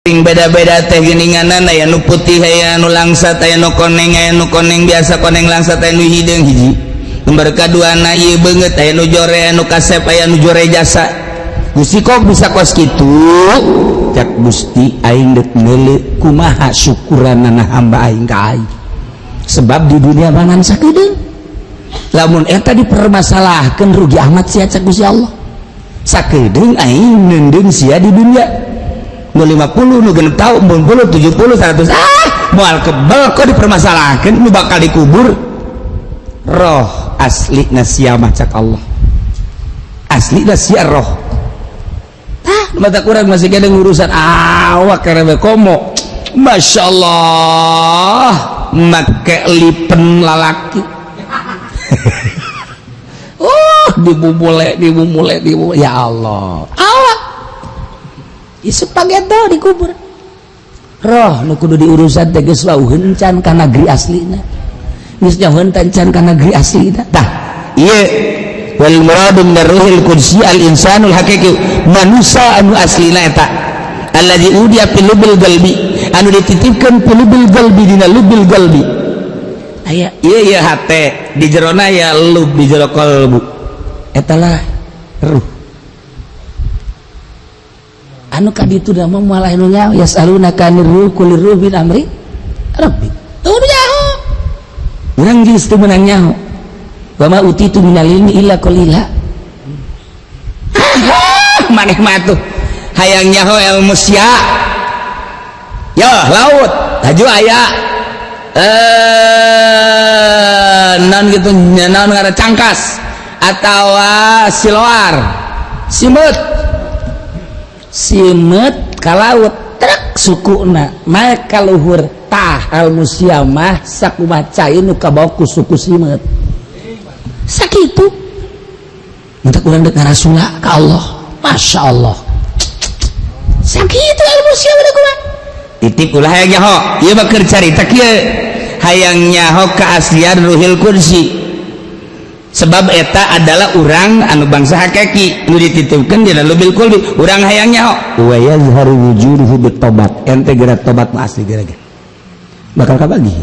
Beda-beda teh geuninganan, aya nu putih, aya nu langsat, aya nu koneng, aya nu koneng biasa, koneng langsat, aya nu hideung. Hiji nomor kaduana ieu beungeut, aya nu jore, aya nu kasep, aya nu jore jasa. Gusti, kok bisa kos kitu? Cak Gusti, aing deuk meuleuh kumaha syukuranana hamba aing ka aing, sebab di dunia mangan sakedeung. Lamun eta dipermasalahkeun, rugi amat sia. Cak Gusti Allah, sakedeung aing neundeun sia di dunia, nu 50, nu 60 tahun, 40, 70, 100, ah, moal kebel. Kok dipermasalahkan? Nu bakal dikubur roh asli sia mah. Cak Allah, asli sia roh. Tah, mata kurang masih ada urusan awak karena komo. Masya Allah, make lipen lalaki, oh, dibubule, dibubule, dibubule. Ya Allah, awak spageto dikubur, roh nu kudu diurusan teh geus wauheun can ka negeri aslina, geus jauheun can ka negeri aslina. Tah, ieu wal muradu min ruhil qudsi al insanul haqiqi, manusia anu aslina eta alladzi udi'a fil lubil qalbi, anu dititipkeun fil lubil qalbi, dina lubil qalbi. Aya ieu, ieu hate di jerona ya lub, di jero qalbu eta lah ruh. Anu kaditu da mah malah nu nyaho, yasalunaka anir ruh qulir ruh min amri rabbi. Tuh, nu nyaho urang geus teu meunang nyaho. Wa ma utitu minal ilmi illa qalila. Maneh mah tuh hayang nyaho ilmu sia ya laut laju aya non gitu, naon ngaran, cangkas atau siloar, simeut, simeut ka laut truk sukuna maka luhur. Tah, ilmu sia mah sakumaha cai nu kabawa ku suku simeut, sakitu. Matak urang dek ngarasula ka Allah. Masya Allah, sakitu ilmu sia mah kumaha. Titip ulah hayang nyaho ieu mah, keur carita kieu, hayang nyaho keaslian ruhil qudsi, sebab eta adalah urang anu bangsa hakiki nu dititipkeun dina lubil qalbi. Urang hayang nyaho wa yazharu wujuduhu bitobat. Ente geura tobat mah asli geura bakal kabagi.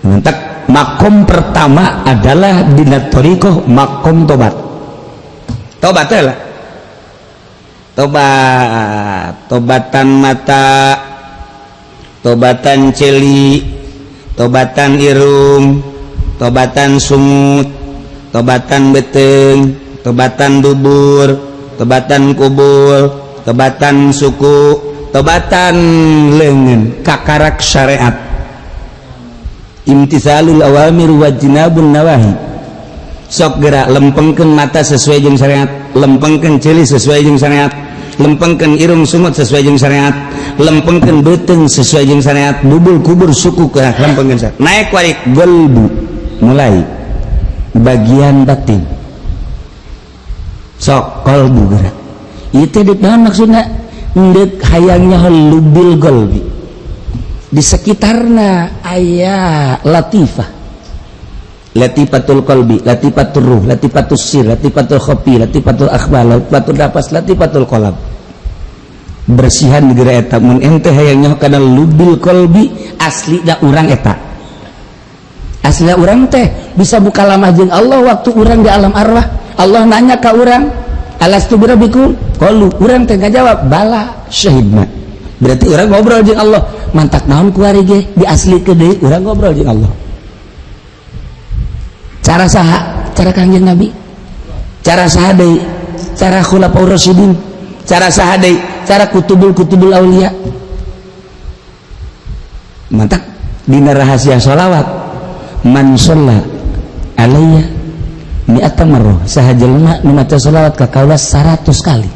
Mantak makom pertama adalah dina thariqah makom tobat. Tobat lah, tobat, tobatan mata, tobatan celi, tobatan irung, tobatan sungut, tobatan beteng, tobatan dubur, tobatan kubul, tobatan suku, tobatan lengan, kakarak syariat, imtisalul awamir wajtinabun nawahi. Sok gerak lempengkeun mata sesuai jeung syariat, lempengkeun ceuli sesuai jeung syariat, lempengkeun irung sungut sesuai jeung syariat, lempengkeun beuteung sesuai jeung syariat, dubur kubur suku ke lempengkeun syariat. Naik warik golbu, mulai bagian batin. Sok kolbu gerak itu di naon maksudna? Ndek hayangnya lubil golbi, di sekitarna aya latifah, latifatul qalbi, latifatul ruh, latifatul sir, latifatul khafi, latifatul akhbar, latifatul nafas, latifatul qalb. Bersihan di geura eta. Mun ente hayangnya kana lubil qalbi, asli da urang eta, asli urang teh bisa buka lamah jeung Allah. Waktu urang di alam arwah, Allah nanya ka urang, "Alastu birabbikum?" Qalu, urang teh ngajawab, "Bala syahidna." Berarti urang ngobrol jeung Allah. Mantak naon kuari ge diaslikeun deui, urang ngobrol jeung Allah. Cara saha? Cara Kangjeng Nabi. Cara saha deui? Cara khulafaur rasyidin. Cara saha deui? Cara kutubul kutubul aulia. Mantak dina rahasia sholawat, man sholla alayya mi'ata marrah, saha jelema nu maca sholawat ka kaula 100 kali,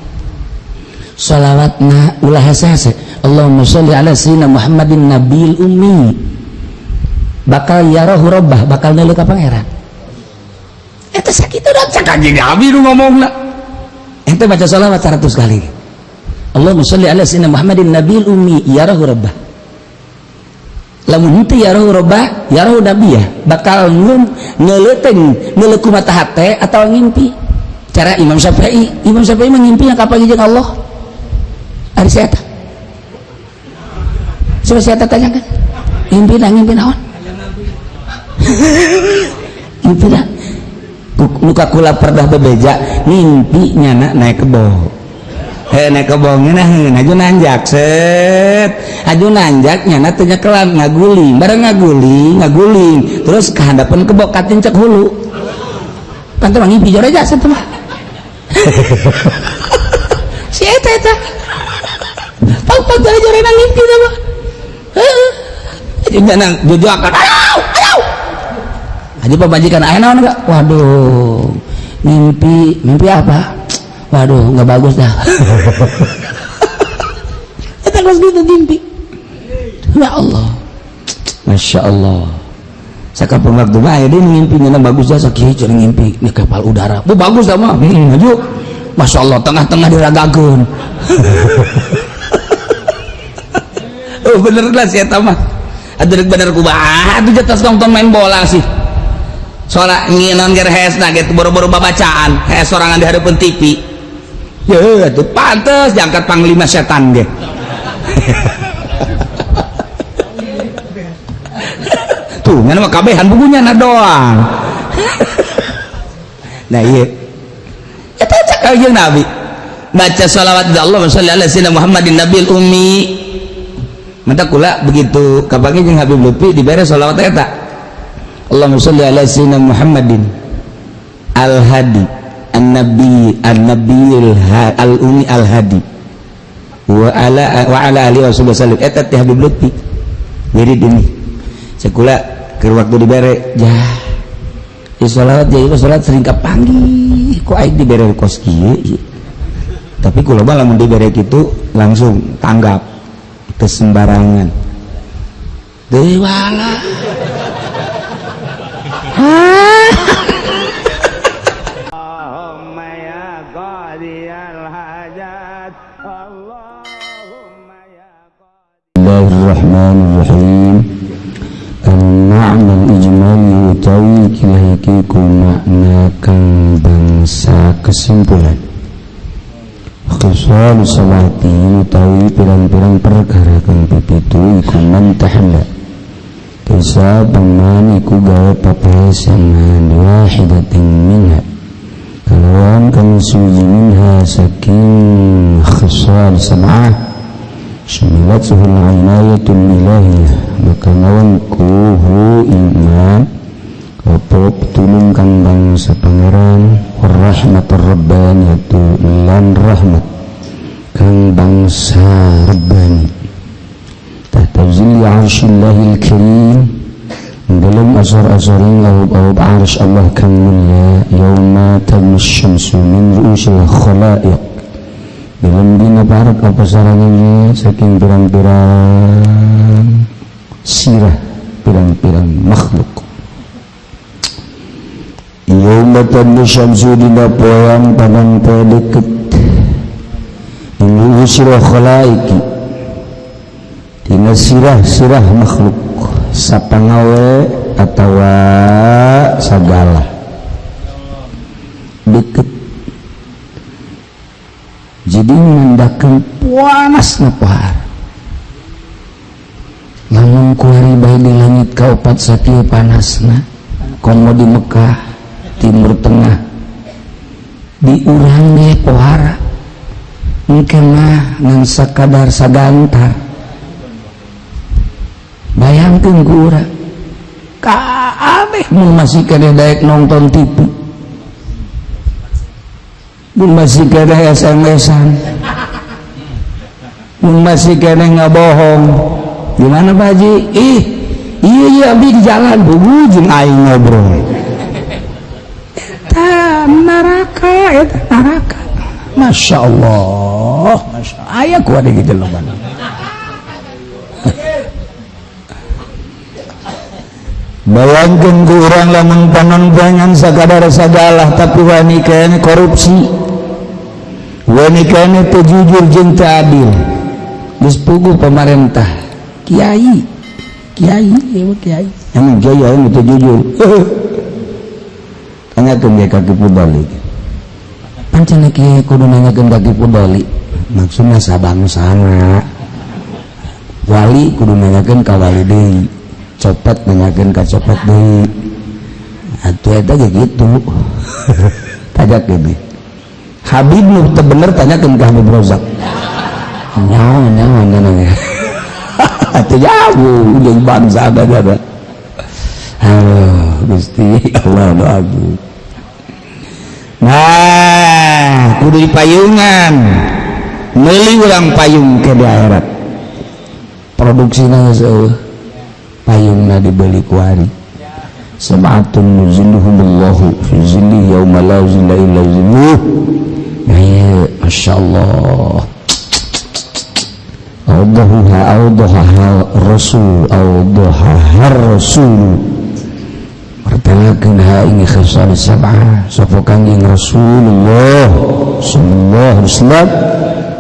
sholawatna ulah hese-hese, Allahumma sholli ala sayyidina Muhammadin nabil ummi, bakal yarahu rabbah, bakal neuleuh ka Pangeran. Eta sakitu da cak Kanjeng Nabi nu ngomongna. Ente baca sholawat 100 kali, Allahumma sholli ala sayyidina Muhammadin nabil ummi yarahu rabbah, lamun henteu yarahu rabbah, yarahu nabiyah, bakal ngeuleuteng, neuleuh ku mata hate atau ngimpi. Cara Imam Syafi'i, Imam Syafi'i mengimpi yang kapan jeung Allah ari saya. Coba saya tanyakan. Mimpi dah, mimpi naon? Mimpi dah. Luka kula pernah bebeja mimpi nyana naik kebo. Naik kebo ngeunah aju nanjak set. Aju nanjak nyana teh nyekelan ngaguling, bareng ngaguling, ngaguling. Terus ke hadapan kebo katincak hulu. Kan teh ngimpi jore jasa teh mah. Si eta eta. Pang-pang jore nang ngimpi teh mah. Heeh. Nyana jojoakan. Aduh, aduh. Aja pamajikan aya naon enggak? Waduh. Mimpi, mimpi apa? Waduh, nggak bagus dah. Eta geus gitu mimpi. Ya Allah. Masya Allah. Sakapun waktu mah aya deui mimpi nya bagus jasa kieu cenah ngimpi nih kapal udara. Bu bagus dah mah. Maju. Masya Allah tengah-tengah diragakeun. Oh bener lah si eta mah. Atuh bener kumaha atuh jetas nonton main bola sih. Soalnya nginon ger hesna gitu boro-boro babacaan, hes sorangan di hadapan TV. Ya atuh pantes diangkat panglima setan ge. Tuh ngan mah kabehan bukunya na doang. Nah iya. Eta cak kanjeng Nabi. Baca sholawat Allahumma sholli ala sayyidina Muhammadin nabil ummi. Mata kula begitu kapanggih jeung Habib Lutfi dibere sholawat eta. Allahumma sholli ala sayyidina Muhammadin al-hadi an-nabi an-nabiyil al-ummi al-hadi wa ala alihi wasallam. Eta teh Habib Lutfi. Wirid ini. Sekula keur waktu dibere jah. Ieu sholawat jadi sholawat sering kapanggih kok aing dibere kos kieu. Tapi kula mah lamun dibere kitu langsung tanggap teu sembarangan. Deui wala. Allahumma ya qadiyal hajat, Allahumma ya Bismillahirrahmanirrahim. Al-ma'na al-ijmali utawi kilahiki ku makna kang bangsa kesimpulan. Khisal salati utawi pirang-pirang perkara kang pipitu iku man tahalla. Kisah paman iku gawe papasangan wahidatin minha. Kalawan kang suci minha saking khisal sab'ah. Syamilathu al-inayatul ilahiyah. Maka ngawan kuhu iman apa pitulung kang bangsa pangeran warahmatur rabbaniyatu lan rahmat kang bangsa rabbani. Tahta zilli arsyillahil karim, dalam asar-asarin awab-awab arsy Allah kang mulia. Yauma tadnu syamsu min ru'usil khalaiq, dalam dina barak apa sarangannya saking pirang-pirang sirah pirang-pirang makhluk. Yauma tadnu syamsu dina poean padang poe deket min ru'usil khalaiki, dina sirah-sirah makhluk sapangawe atawa sagala deket. Jadi nandakeun panasna pohara. Lamun kuari bae di langit kaopat sakieu panasna, komo di Mekah, Timur Tengah, di urang ge pohara engke mah ngan sakadar sagantar. Bayangkeun ku urang kabeh mun masih keneh daek nonton TV, mun masih keneh SMS-an, mun masih keneh ngabohong. Gimana Pak Haji? Ih, iya iya abdi di jalan bubu jeung aing ngobrol. Eta neraka, eta neraka. Masya Allah, Masya Allah. Aya ku ada gitu loh. Bayangkeun ku urang lamun panon poengan sakadar sagalah tapi wani kene korupsi, wani kene teu jujur jeung teu adil. Geus puguh pemerintah, kiai, kiai, ieu kiai. Emang kiai anu teu jujur. Tanyakeun ge ka Ki Pudoli. Pancen kiai kudu nanyakeun ka Ki Pudoli. Maksudna sabangsana. Wali kudu nanyakeun ka wali deui, copet nanyakeun ka copet deui. Atuh eta ge kitu. Tajak gini. Habib nu teu bener tanyakeun ka Habib Rozak. Nyawa nyawa nyawa. Atuh jauh jeung bangsa ada. Aduh, Gusti Allah nu agung. Nah, kudu dipayungan. Meuli urang payung ke di akhirat. Produksina geus eueuh. Payungna dibeli ku ari. Sab'atun yuzilluhumullahu fi zillihi yauma la zilla illa zilluh. Ya, Masya Allah. Awdahuha awdahaha rasul awdahaha rasul. Martelakeun ha ini khisal sab'ah sapa Kangjeng Rasulullah sallallahu alaihi wasallam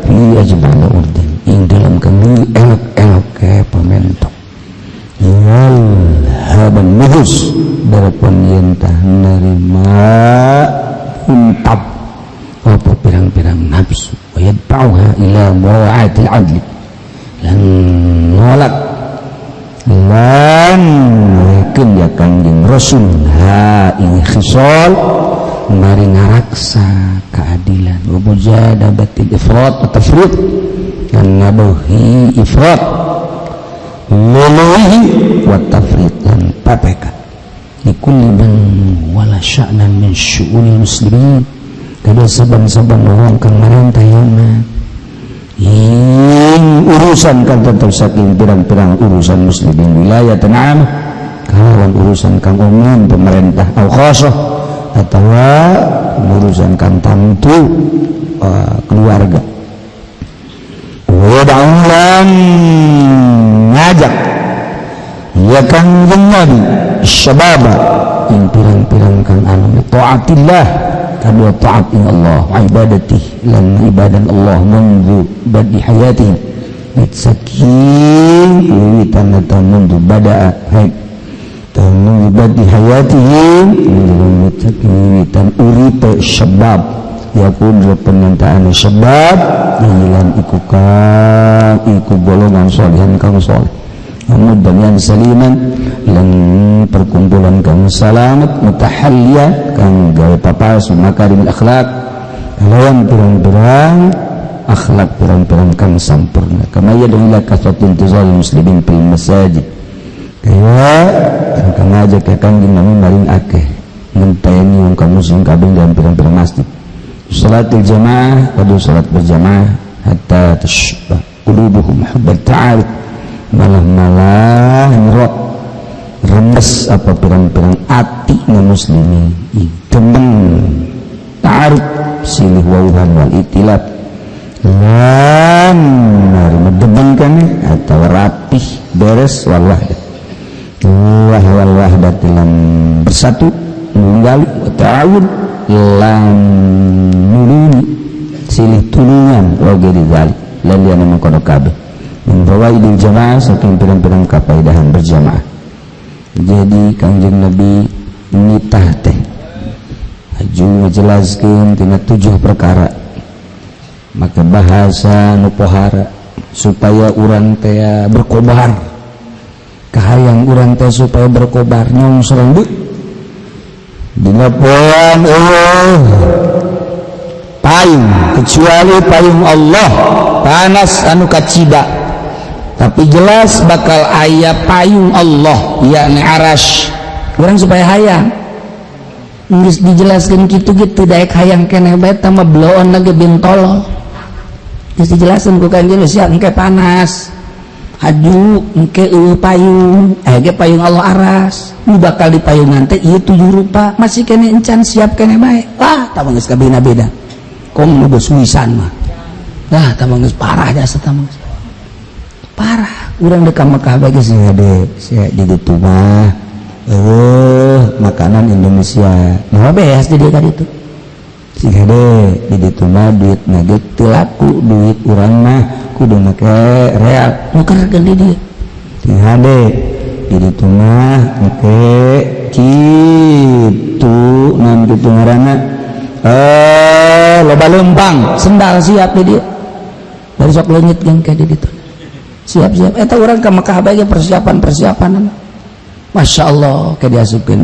fi ajmal urdin ing dalam kami elok-elok ke pamentok wal haban nufus darapun yen tah nerima untap apa pirang-pirang nafsu wa yadfa'uha ila mura'atil adli lan nolak lan yakin ya Kangjeng Rasul ha ini khisal mari ngaraksa keadilan wa mujadabatil ifrat wa tafrid dan ngabuhi ifrat luluhi wa tafrid dan PPK likulli man wala sya'nan min syu'unil muslimin kada saban-saban orang kang marentah yauma ing urusan kan tetap saking pirang-pirang urusan muslimin wilayah tenam kalawan urusan kang umum pemerintah au khasah atawa urusan kang tangtu keluarga wa ngajak ya Kangjeng Nabi syababa ing pirang-pirang kang anu taatillah kadua taat ing Allah wa ibadatih lan ibadan Allah mundu badi hayatihim saking wiwitan atau mundu bada'a hai mundu badi hayatihim wiwitan uripe syabab yakun penyantaan syabab ilan iku kang iku golongan solehan kang soleh mudanian saliman lan perkumpulan kang salamat mutahalliya kang gawe papas makarimil akhlak kalawan pirang-pirang akhlak pirang-pirang kang sampurna kama yad'u ila kasratin tizal muslimin fil masajid kaya kang ngajak ka Kangjeng Nabi maring akeh ngenteni wong kaum muslim kabeh dalam pirang-pirang masjid salatil jamaah kudu salat berjamaah hatta tashba qulubuhum hubbat ta'aruf malah-malah nyerot remes apa pirang-pirang ati na muslimin demen ta'aruf silih wauhan wal itilaf lan narima demen kami atau rapih beres wal wahdat wal wahdat dalam bersatu nunggali wa ta'awun lan nulungi silih tulungan wa ghairi dzalik lan liana mangkono kabeh min fawaidil jamaah saking pirang-pirang kapaidahan berjamaah. Jadi Kangjeng Nabi nitah teh aju ngajelaskeun tina 7 perkara maka bahasa nu pohara supaya urang teh berkobar kahayang urang teh supaya berkobar nyongsrong deui dina poean eueuh payung kecuali payung Allah panas anu kacida tapi jelas bakal aya payung Allah yakni aras urang supaya hayang geus dijelaskeun kitu-kitu daek hayang keneh bae tah mah bloon lagi bintolo geus dijelaskeun ku Kanjeng sia engke panas haju engke eueuh payung aya ge payung Allah aras nu bakal dipayungan teh ieu 7 rupa masih keneh encan siap keneh bae wah tah mah geus kabeda-beda kom nu geus wisan mah dah tah mah geus parah jasa tah mah parah urang deuk ka Mekah bae geus hade sia di ditu mah eueuh makanan Indonesia nah beas di dieu ka ditu sing hade di ditu mah duit na ge teu laku duit urang mah kudu make real nukerkeun di dieu sing hade di ditu mah make kitu naon kitu ngaranna loba leumpang sendal siap di dieu bari sok leungit geng ka di ditu. Siap-siap eta urang ka Mekah bae persiapan-persiapan. Masya Allah, kayak diasupkeun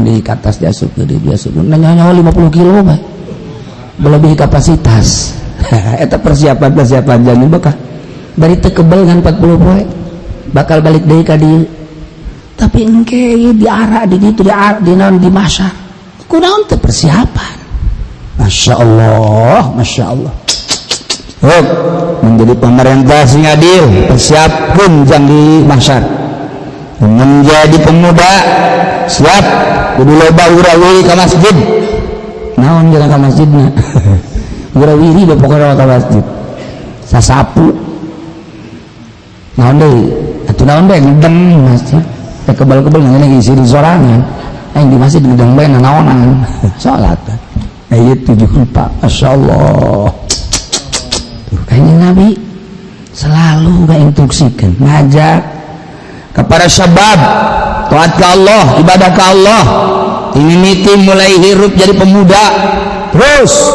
deui ke atas, diasupkeun deui, diasupkeun. Nanya-nyawa 50 kilo bae. Melebihi kapasitas. Eta persiapan-persiapan jangan bakal. Bari teu kebel ngan 40 poe. Bakal balik deui ka dieu. Tapi engke ieu diarak di ditu diarak di naon di mahsyar. Kunaon teu persiapan. Masya Allah, Masya Allah. Hok, menjadi pemerintah sing adil, persiapkeun jang di mahsyar. Menjadi pemuda siap kudu loba urawiri ka masjid. Naon jeung ka masjidna? Urawiri bae pokona ka masjid. Sasapu. Naon deui? Atuh naon deui ngedeng masjid. Teh kebal-kebal ngene isi di sorangan. Aing di masjid ngedeng bae nanaonan. Salat. Ieu 74. Masyaallah. Tuh kayaknya Nabi selalu ngainstruksikeun, ngajak kepada syabab taat ke Allah, ibadah ke Allah. Ini miti mulai hirup jadi pemuda terus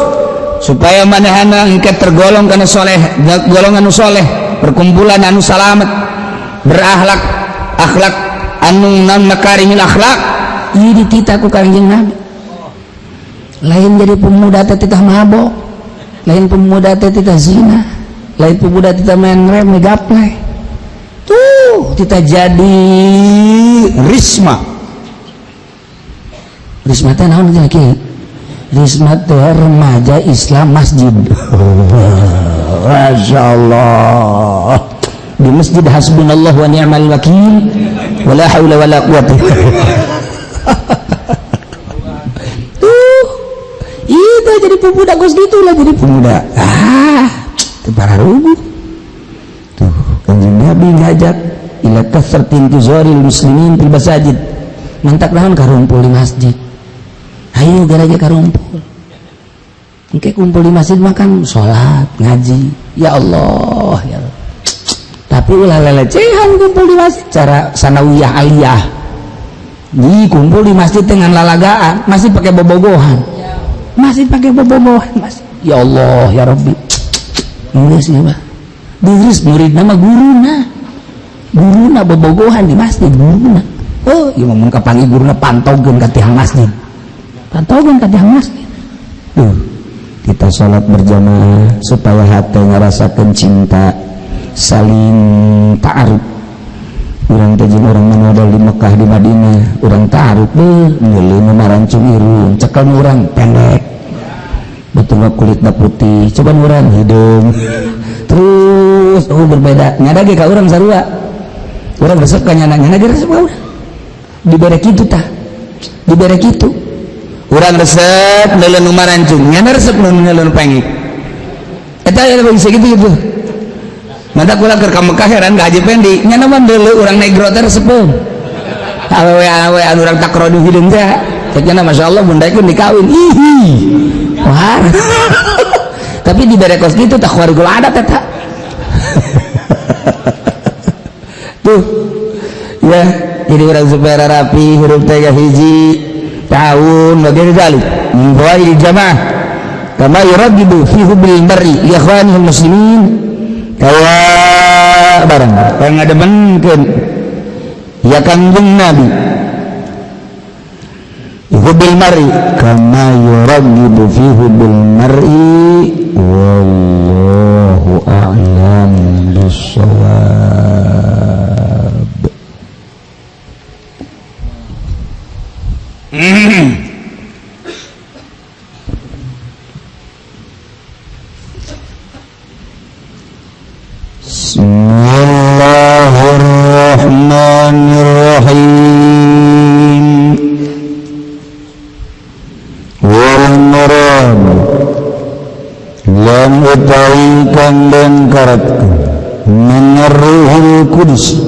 supaya manehana engke tergolong kana soleh, golongan anu soleh, perkumpulan anu salamet, berakhlak akhlak anu nan makarimil akhlak. Ieu dititah ku Kangjeng Nabi. Lain jadi pemuda teh titah mabok, lain pemuda teh titah zina, lain pemuda titah main rem gapleh. Tuh kita jadi risma. Risma teh naon teh kieu? Risma teh remaja Islam masjid. Masya Allah. Di masjid hasbunallah wa ni'mal wakil wala haula wala quwata. Tuh, itu jadi pemuda geus gitulah jadi pemuda. Ah, teu pararuguh. Tuh, Kanjeng Nabi ngajak ila kasratin tuzaril muslimin fil masajid. Mantak naon karumpul di masjid. Ayo garaja karumpul. Engke kumpul di masjid makan salat, ngaji. Ya Allah, ya Allah. Tapi ulah lelecehan kumpul di masjid cara sanawiyah aliyah. Di kumpul di masjid dengan lalagaan, masih pakai bobogohan. Masih pakai bobogohan, masih. Ya Allah, ya Rabbi. Geus ieu mah. Diris murid nama guruna. Guruna bobogohan di masjid guruna. Oh, ieu mah mun kapanggih guruna pantogkeun ka tiang masjid. Pantogkeun ka tiang masjid. Tuh, kita sholat berjamaah supaya hati ngerasakan cinta, saling ta'aruf. Urang teh jeung urang modal di Mekah di Madinah, urang ta'aruf beuh, ngeuleuh nu marancung irung, cekel urang pendek. Betul kulitna putih, coba urang hideung. Terus oh berbeda, nyada ge ka urang sarua. Urang resep ka nyana, nyana ge resep ka urang. Dibere kitu tah. Dibere kitu. Urang resep neuleun nu marancung, nyana resep neuleun nu pengik. Eta ya bisa gitu gitu. Mata kula keur ka Mekah heran ka Haji Pendi, nyana mah deuleu urang negro teh resepeun. Awewe-awewe anu urang takrodu hideung teh. Cek nyana masyaallah mun daekeun dikawin. Ihi. Wah. Tapi dibere kos kitu tah khawarigul adat eta. Tuh. Ya, jadi urang supaya rapi hirup teh hiji tahun bagian dalik min fawaidil jamaah kama yuragibu fi hubbil mar'i li ikhwanihil muslimin. Kaya barang kang ngademenkeun ya Kangjeng Nabi hubbil mar'i kama yuragibu fi hubbil mar'i wallahu a'lam bissawab. Bismillahirrahmanirrahim. Wal murad lam utawi kang den karepkeun meneruhul qudsi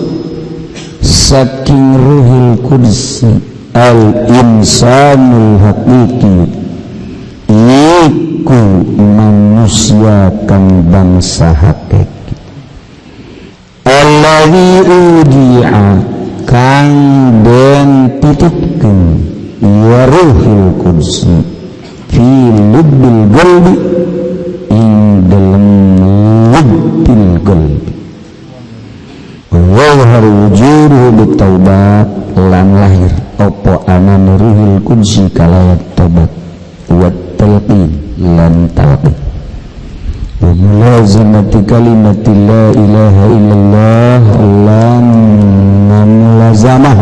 saking ruhul qudsi al insanul hakiki iku manusia kang bangsa hakiki alladzi udi'a kang den titipkeun ya ruhul qudsi fi lubbil qalbi ing dalem lubbil qalbi. Wa yadhharu wujuduhu bitaubat lan lahir opo anane ruhul qudsi kalawan tobat wa talqin lan talqin wa mulazamati kalimati la ilaha illallah lan mulazamah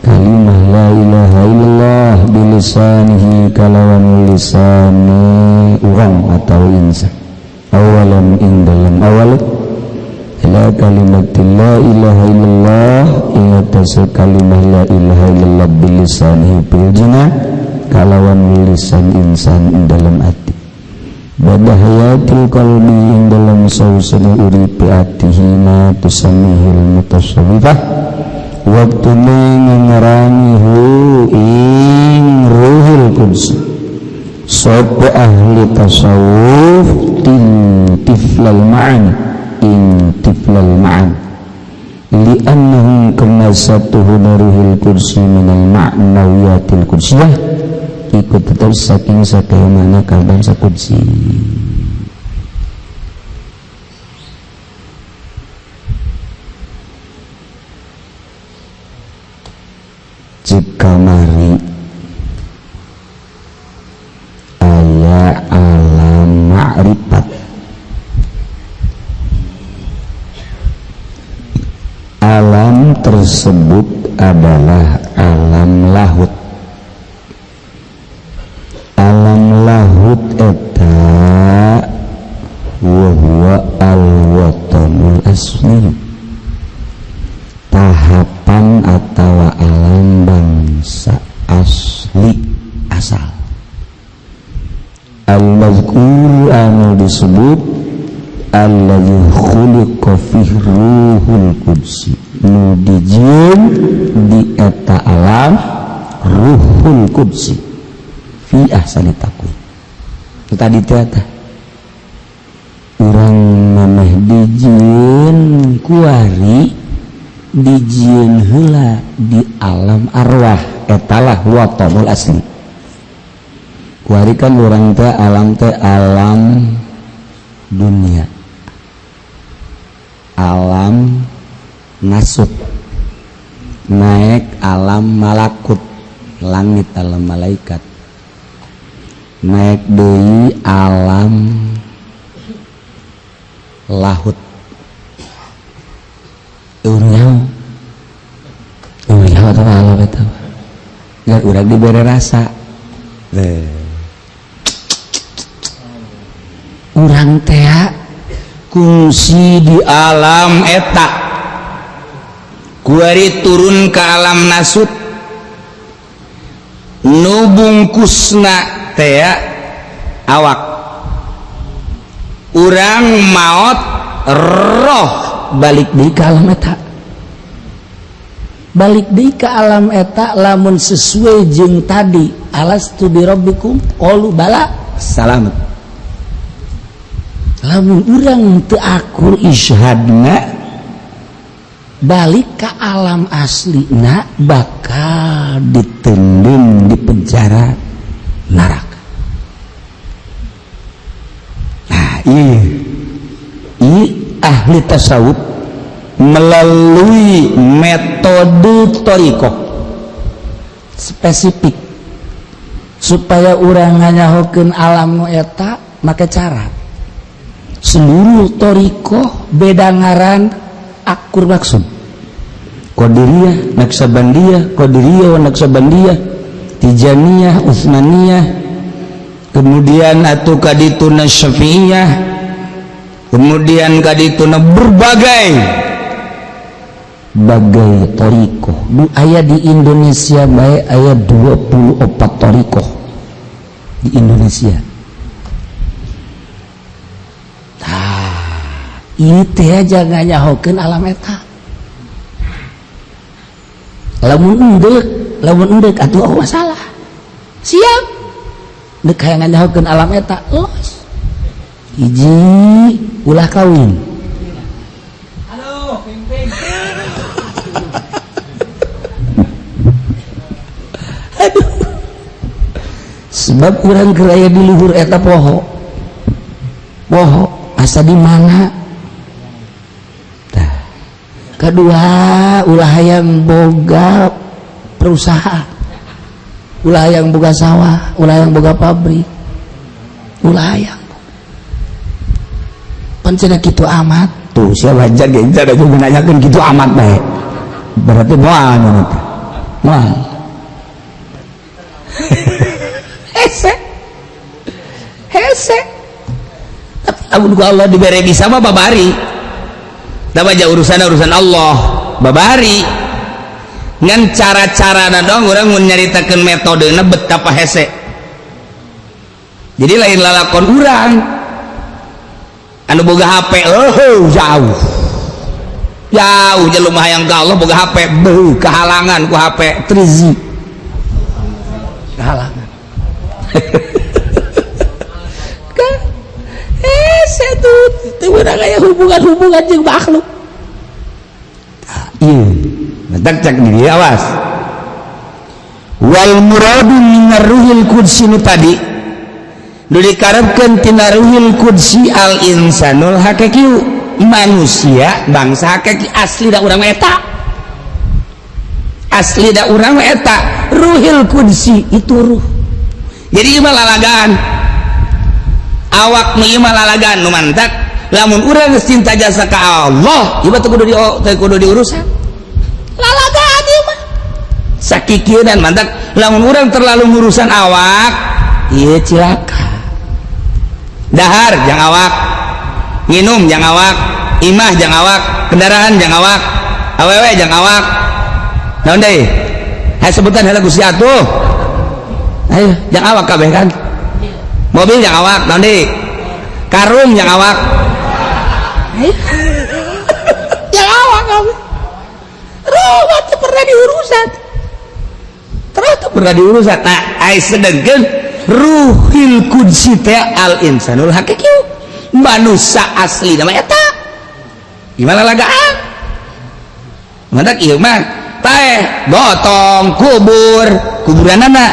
kalimah la ilaha illallah bilisanihi kalawan lisane urang atau insan awalan ing dalam awal ila kalimati la ilaha illallah ing atase kalimah la ilaha illallah bilisanihi bil jinan kalawan lisan insan ing dalam ati bada hayatil qalbi ing dalam sausana uripe atihi ma tusamihil mutasawwifah waktu ngarani hu ing ruhul qudsi sapa ahli tasawuf tiflal ma'ani ing tiflal ma'ani li'annahum kama satuhu ruhul qudsi minal ma'nawiyatil qudsiyah ikut tetap saking sakaya mana kalbang sakudsi. Kamari aya alam ma'rifat, alam tersebut adalah alam lahut. Alam lahut eta wa huwa al-watanul asli, tahapan atau alam bangsa asli asal. Al-mazkur anu disebut alladzi khuliqa fihi ruhul qudsi, nu dijieun di eta alam ruhul qudsi fi ahsani taqwim. Tadi teh eta urang mameh dijieun kuari dijieun heula di alam arwah, etalah watonul asli. Kuari kan urang teh alam dunia, alam nasut, naik alam malakut, langit alam malaikat, naik deui alam lahut. Urang atau alam eta ngan urang dibere rasa. Urang teh kungsi di alam eta, kuari turun ke alam nasut, nu bungkusna teh awak. Urang maot roh balik deui ka alam eta, balik deui ka alam eta lamun sesuai jeung tadi alastu birabbikum qalu bala salamet. Lamun urang teu akur isyhadna balik ka alam aslina bakal ditendun di penjara neraka. Nah, iya ahli tasawuf melalui metode thariqah spesifik supaya urang nganyahokeun alam nu eta make cara seluruh thariqah beda ngaran akur maksud. Qadiriyah, Naqsabandiyah, Qadiriyah wa Naqsabandiyah, Tijaniyah, Utsmaniyah, kemudian atuh kadituna Syafi'iyah, kemudian kadituna berbagai bagai thariqah. Du aya di Indonesia bae aya 24 thariqah di Indonesia. Tah, ieu teh jangan nyahokeun alam eta. Lamun endek atuh oh masalah. Siap. Dek hayang nyahokeun alam eta, los. Hiji ulah kawin. Halo, ping-ping. Aduh. Sebab urang keur aya di luhur eta poho. Poho asa di mana? Tah. Kedua, ulah hayang boga perusahaan, ulah hayang boga sawah, ulah hayang boga pabrik, ulah hayang. Pan cenah kitu amat. Tuh, siapa wajar ge ada juga nanyakeun kitu amat bae. Berarti moal nya teh. Moal. Hese. Hese. Tapi lamun ku Allah dibere bisa mah babari. Da aja urusan urusan Allah, babari. Ngan cara-carana dong urang mun nyaritakeun metodena betapa hese. Jadi lain lalakon urang. Anu boga HP, oh jauh. Jauh jelema hayang ka Allah boga HP, beuh kehalangan ku HP 3G. Kehalangan. Hese tuh teu meunang aya hubungan-hubungan jeung makhluk. Iya, matak cak di dieu awas. Wal muradu minar ruhil qudsi nu tadi nu dikarepkeun tina ruhil qudsi al insanul hakiki, manusia bangsa hakiki asli da urang eta. Asli da urang eta ruhil qudsi itu ruh. Jadi ieu mah lalagaan. Awak nu ieu mah lalagaan nu mantak lamun urang geus cinta jasa ka Allah, ieu mah teu kudu di teu kudu diurusan. Lalagaan ieu mah. Sakikieunan mantak lamun urang terlalu ngurusan awak, ieu cilaka. Dahar jang awak, nginum jang awak, imah jang awak, kendaraan jang awak, awewe jang awak. Naon deui? Hayo sebutan heula Gusti atuh. Ayo jang awak kabeh kan. Mobil jang awak, naon deui? Karung jang awak. Ayo. Jang awak kabeh. Ruh teu pernah diurusan. Terus teu pernah diurusan. Nah, ai sedengkeun ruhil qudsi teh al insanul hakiki, manusia asli nama eta. Gimana lagaan? Mantak ieu mah taeh gotong kubur, kuburanana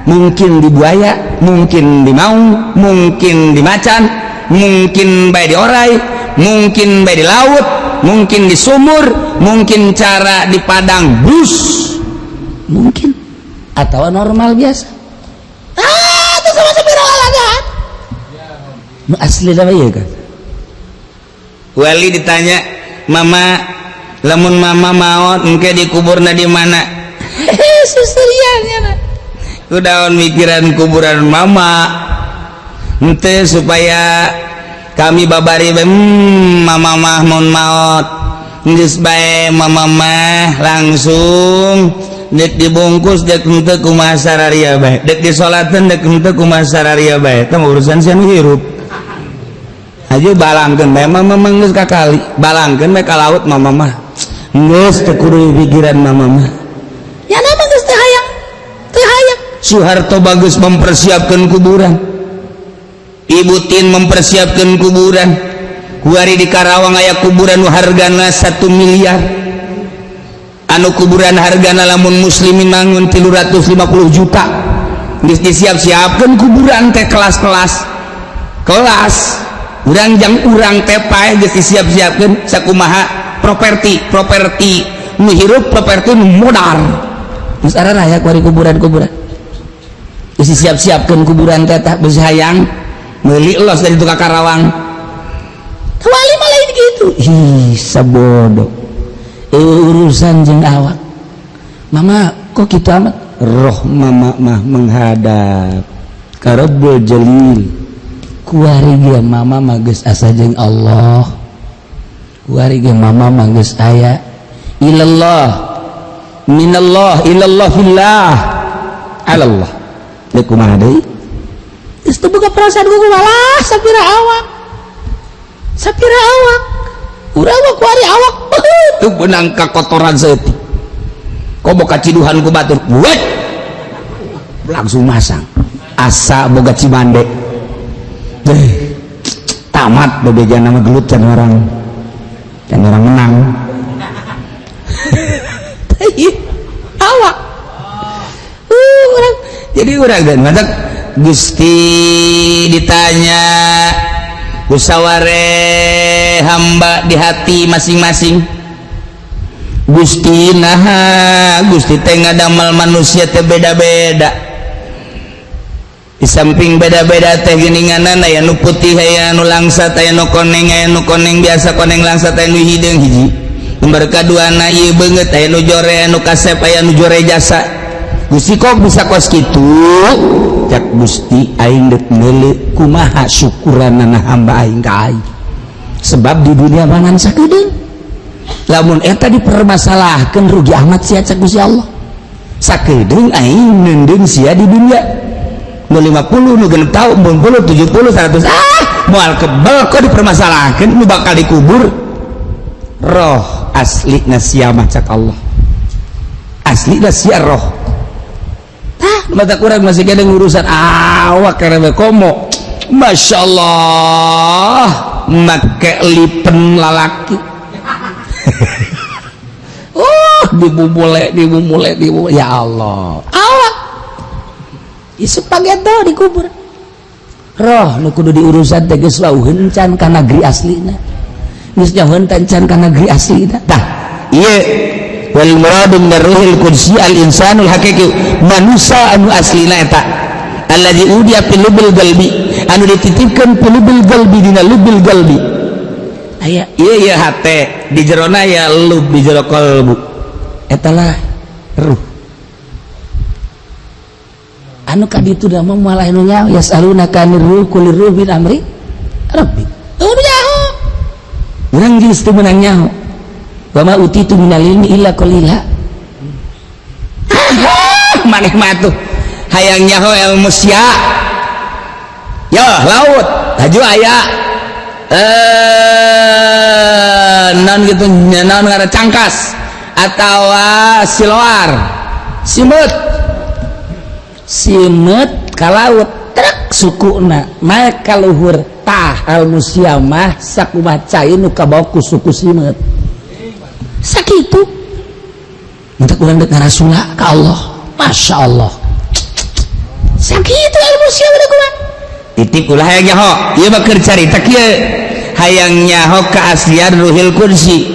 mungkin di buaya, mungkin di maung, mungkin di macan, mungkin bae di orai, mungkin bae di laut, mungkin di sumur, mungkin cara di padang bus, mungkin atau normal biasa. Ah, itu sama sepira lalagaan. Nu asli nama ieu kan. Wali ditanya, "Mama, lamun mama maot engke dikuburna di mana?" Hehe, susurian ya. Kudaon mikiran kuburan mama. Henteu supaya kami babari bae, mama mah mun maot geus bae mama mah langsung dek dibungkus dek henteu kumaha sararia bae, dek disolateun dek henteu kumaha sararia bae. Tah urusan sia nu hirup. Aja balangkeun bae mama mah geus kakali, balangkeun bae ka laut mama mah. Geus teu kudu pikiran mama mah. Ya nama geus teu hayang. Teu hayang. Soeharto bagus mempersiapkan kuburan. Ibu Tin mempersiapkan kuburan. Kuari di Karawang aya kuburan nu hargana 1 miliar. Anu kuburan hargana lamun muslimin mangun 350 juta. Geus disiap-siapkeun kuburan teh kelas-kelas. Kelas urang jang urang teh paeh geus disiap-siapkeun sakumaha properti, properti nu hirup, properti nu modar. Geus araya kuari kuburan-kuburan. Geus disiap-siapkeun kuburan teh tah geus hayang meuli los dari tukang Karawang. Wali mah lain gitu. Ih, sabodo. Urusan jeung awak. Mama kok kitu amat? Roh mama mah menghadap ka Rabbul Jalil. Kuari ge mama mah geus asa jeung Allah. Kuari ge mama mah geus aya ilallah minallah ilallah fillah alallah. Deuk kumaha deui? Geus teu boga perasaan ku malah sapira awak. Sapira awak. Urang mah kuari awak. Teu beunang kakotoran saeutik. Komo kaciduhan ku batur. Wet. Langsung masang. Asa boga cimande. Tamat bebeja nama gelut can orang. Can orang menang. Awak. Urang. Jadi urang dan mantak Gusti ditanya musaware hamba di hati masing-masing. Gusti, nah, Gusti teh ngadamel manusia teh beda-beda. Di samping beda-beda teh geuninganan, aya nu putih, aya nu langsat, aya nu koneng, aya nu koneng biasa, koneng langsat, aya nu hideung. Hiji lembar kaduana ieu beungeut, aya nu jore, aya nu kasep, aya nu jore jasa. Gusti, kok bisa kos kitu? Cak Gusti, aing deuk meuleuh kumaha syukuranana hamba aing ka aing, sebab di dunia mangan sakedeung. Lamun eta dipermasalahkan, rugi amat sia, cak Gusti Allah. Sakedeung aing neundeun sia di dunia, nu 50, nu 60 tahun, 60, 70, 100, ah, moal kebel. Kok dipermasalahkan nu bakal dikubur roh asli sia mah, cak Allah, asli sia roh. Tah, mata kurang masih kena urusan awak karena komo. Masya Allah, make lipen lalaki, oh, dibubule, dibubule, dibubule, ya Allah, awak isuk pageto dikubur. Roh nu kudu diurusan teh geus wauheun can ka negeri aslina, geus jauheun can ka negeri aslina. Tah, ieu wal muradu min ruhil qudsi al insanul haqiqi, manusia anu aslina eta alladzi udi'a fil lubil qalbi, anu dititipkeun fil lubil qalbi, dina lubil qalbi. Aya ieu, ieu hate di jerona ya lub, di jero qalbu eta lah ruh anu kaditu da mah. Moal anu nyaho. Yasalunaka anir ruh, qulir ruh min amri rabbi. Tuh, nyaho urang geus teu meunang nyaho. Wa ma utitu minal ilmi illa qalila. Maneh mah tuh hayang nyaho ilmu sia ya laut haju aya non gitu, non ngaran cangkas atau siloar, simeut, simeut ka laut trek sukuna naik ka luhur. Tah, ilmu sia mah sakumaha cai nu kabawa ku suku simeut, sakitu. Minta kurang dek ngarasula ka Allah. Masya Allah, sakitu ilmu sia udah kumaha. Titip ulah hayang nyaho ieu mah, keur carita kieu, hayang nyaho keaslian ruhil qudsi,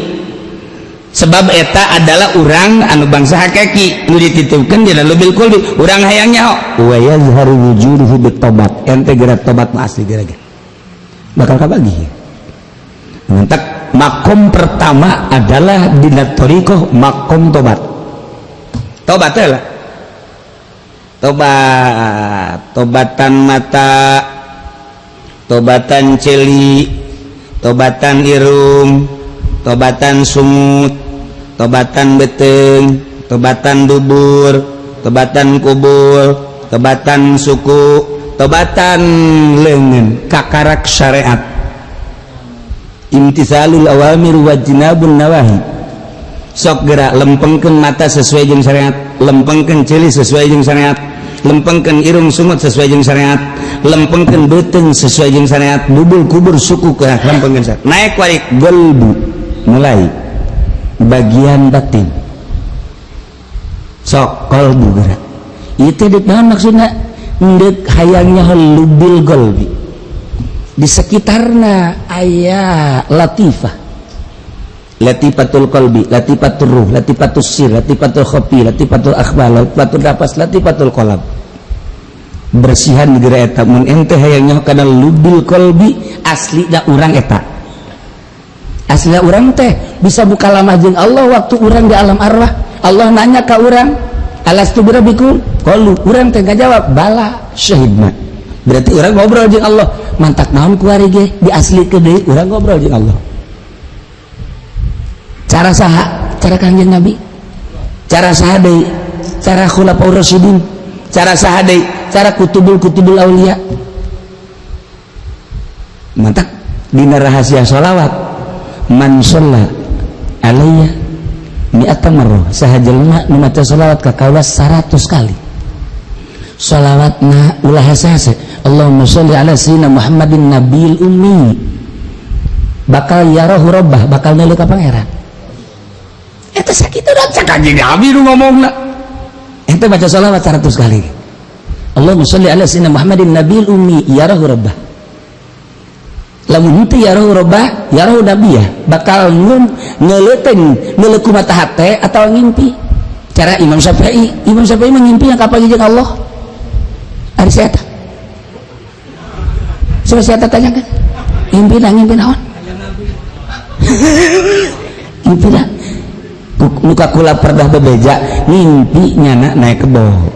sebab eta adalah urang anu bangsa hakiki nu dititipkeun dina lubil qalbi. Urang hayang nyaho wa yazharu wujuduhu bitobat. Ente geura tobat mah asli geura bakal kabagi. Mentak makom pertama adalah dina thariqah makom tobat. Tobat teh lah, tobat, tobatan mata, tobatan celi, tobatan irung, tobatan sungut, tobatan beteng, tobatan dubur, tobatan kubur, tobatan suku, tobatan lengan, kakarak syariat, imtisalul awamir wajnabun nawahi. Sok gerak lempengkeun mata sesuai jeung syariat, lempengkeun ceuli sesuai jeung syariat, lempengkeun irung, sungut sesuai jeung syariat, lempengkeun beuteung sesuai jeung syariat, dubur, kubur, suku ke lempengkeun syariat. Naik warik golbu, mulai bagian batin. Sok kolbu gerak itu dek naon maksudna? Ndek hayangnya lubil golbi, di sekitarna aya latifah, latifatul qalbi, latifatul ruh, latifatul sir, latifatul khafi, latifatul akhbar, latifatul nafas, latifatul qalb. Bersihan geura eta. Mun ente hayangnya kana lubil qalbi, asli da urang eta, asli urang teh bisa buka lama jeung Allah. Waktu urang di alam arwah, Allah nanya ka urang, "Alastu birabbikum?" Qalu, urang teh ngajawab, "Bala syahidna." Berarti urang ngobrol jeung Allah. Mantak naon kuari ge diasli ke deui urang ngobrol jeung Allah. Cara saha? Cara Kangjeng Nabi. Cara saha deui? Cara Khulafaur Rasyidin. Cara saha deui? Cara kutubul kutubul aulia. Mantak dina rahasia sholawat, man sholla alayya mi'ata marrah, saha jelema nu maca sholawat ka kaula 100 kali, sholawatna ulah hese-hese, Allahumma sholli ala sayyidina Muhammadin nabil ummi, bakal yarahu rabbah, bakal neuleuh ka Pangeran. Eta sakitu da cak Kanjeng Nabi nu ngomongna. Ente baca sholawat 100 kali, Allahumma sholli ala sayyidina Muhammadin nabil ummi yarahu rabbah. Lamun henteu yarahu robbah yarahu nabiyah, bakal ngeuleuteng ngeuleuk mata hate atawa ngimpi. Cara Imam Syafi'i, Imam Syafi'i mengimpi yang kapan jeung Allah. Ari saya eta. Coba saya tanyakan. Ngimpi na ngimpi naon? Ngimpi na muka kula perdah bebeja ngimpi nyana naik kebo.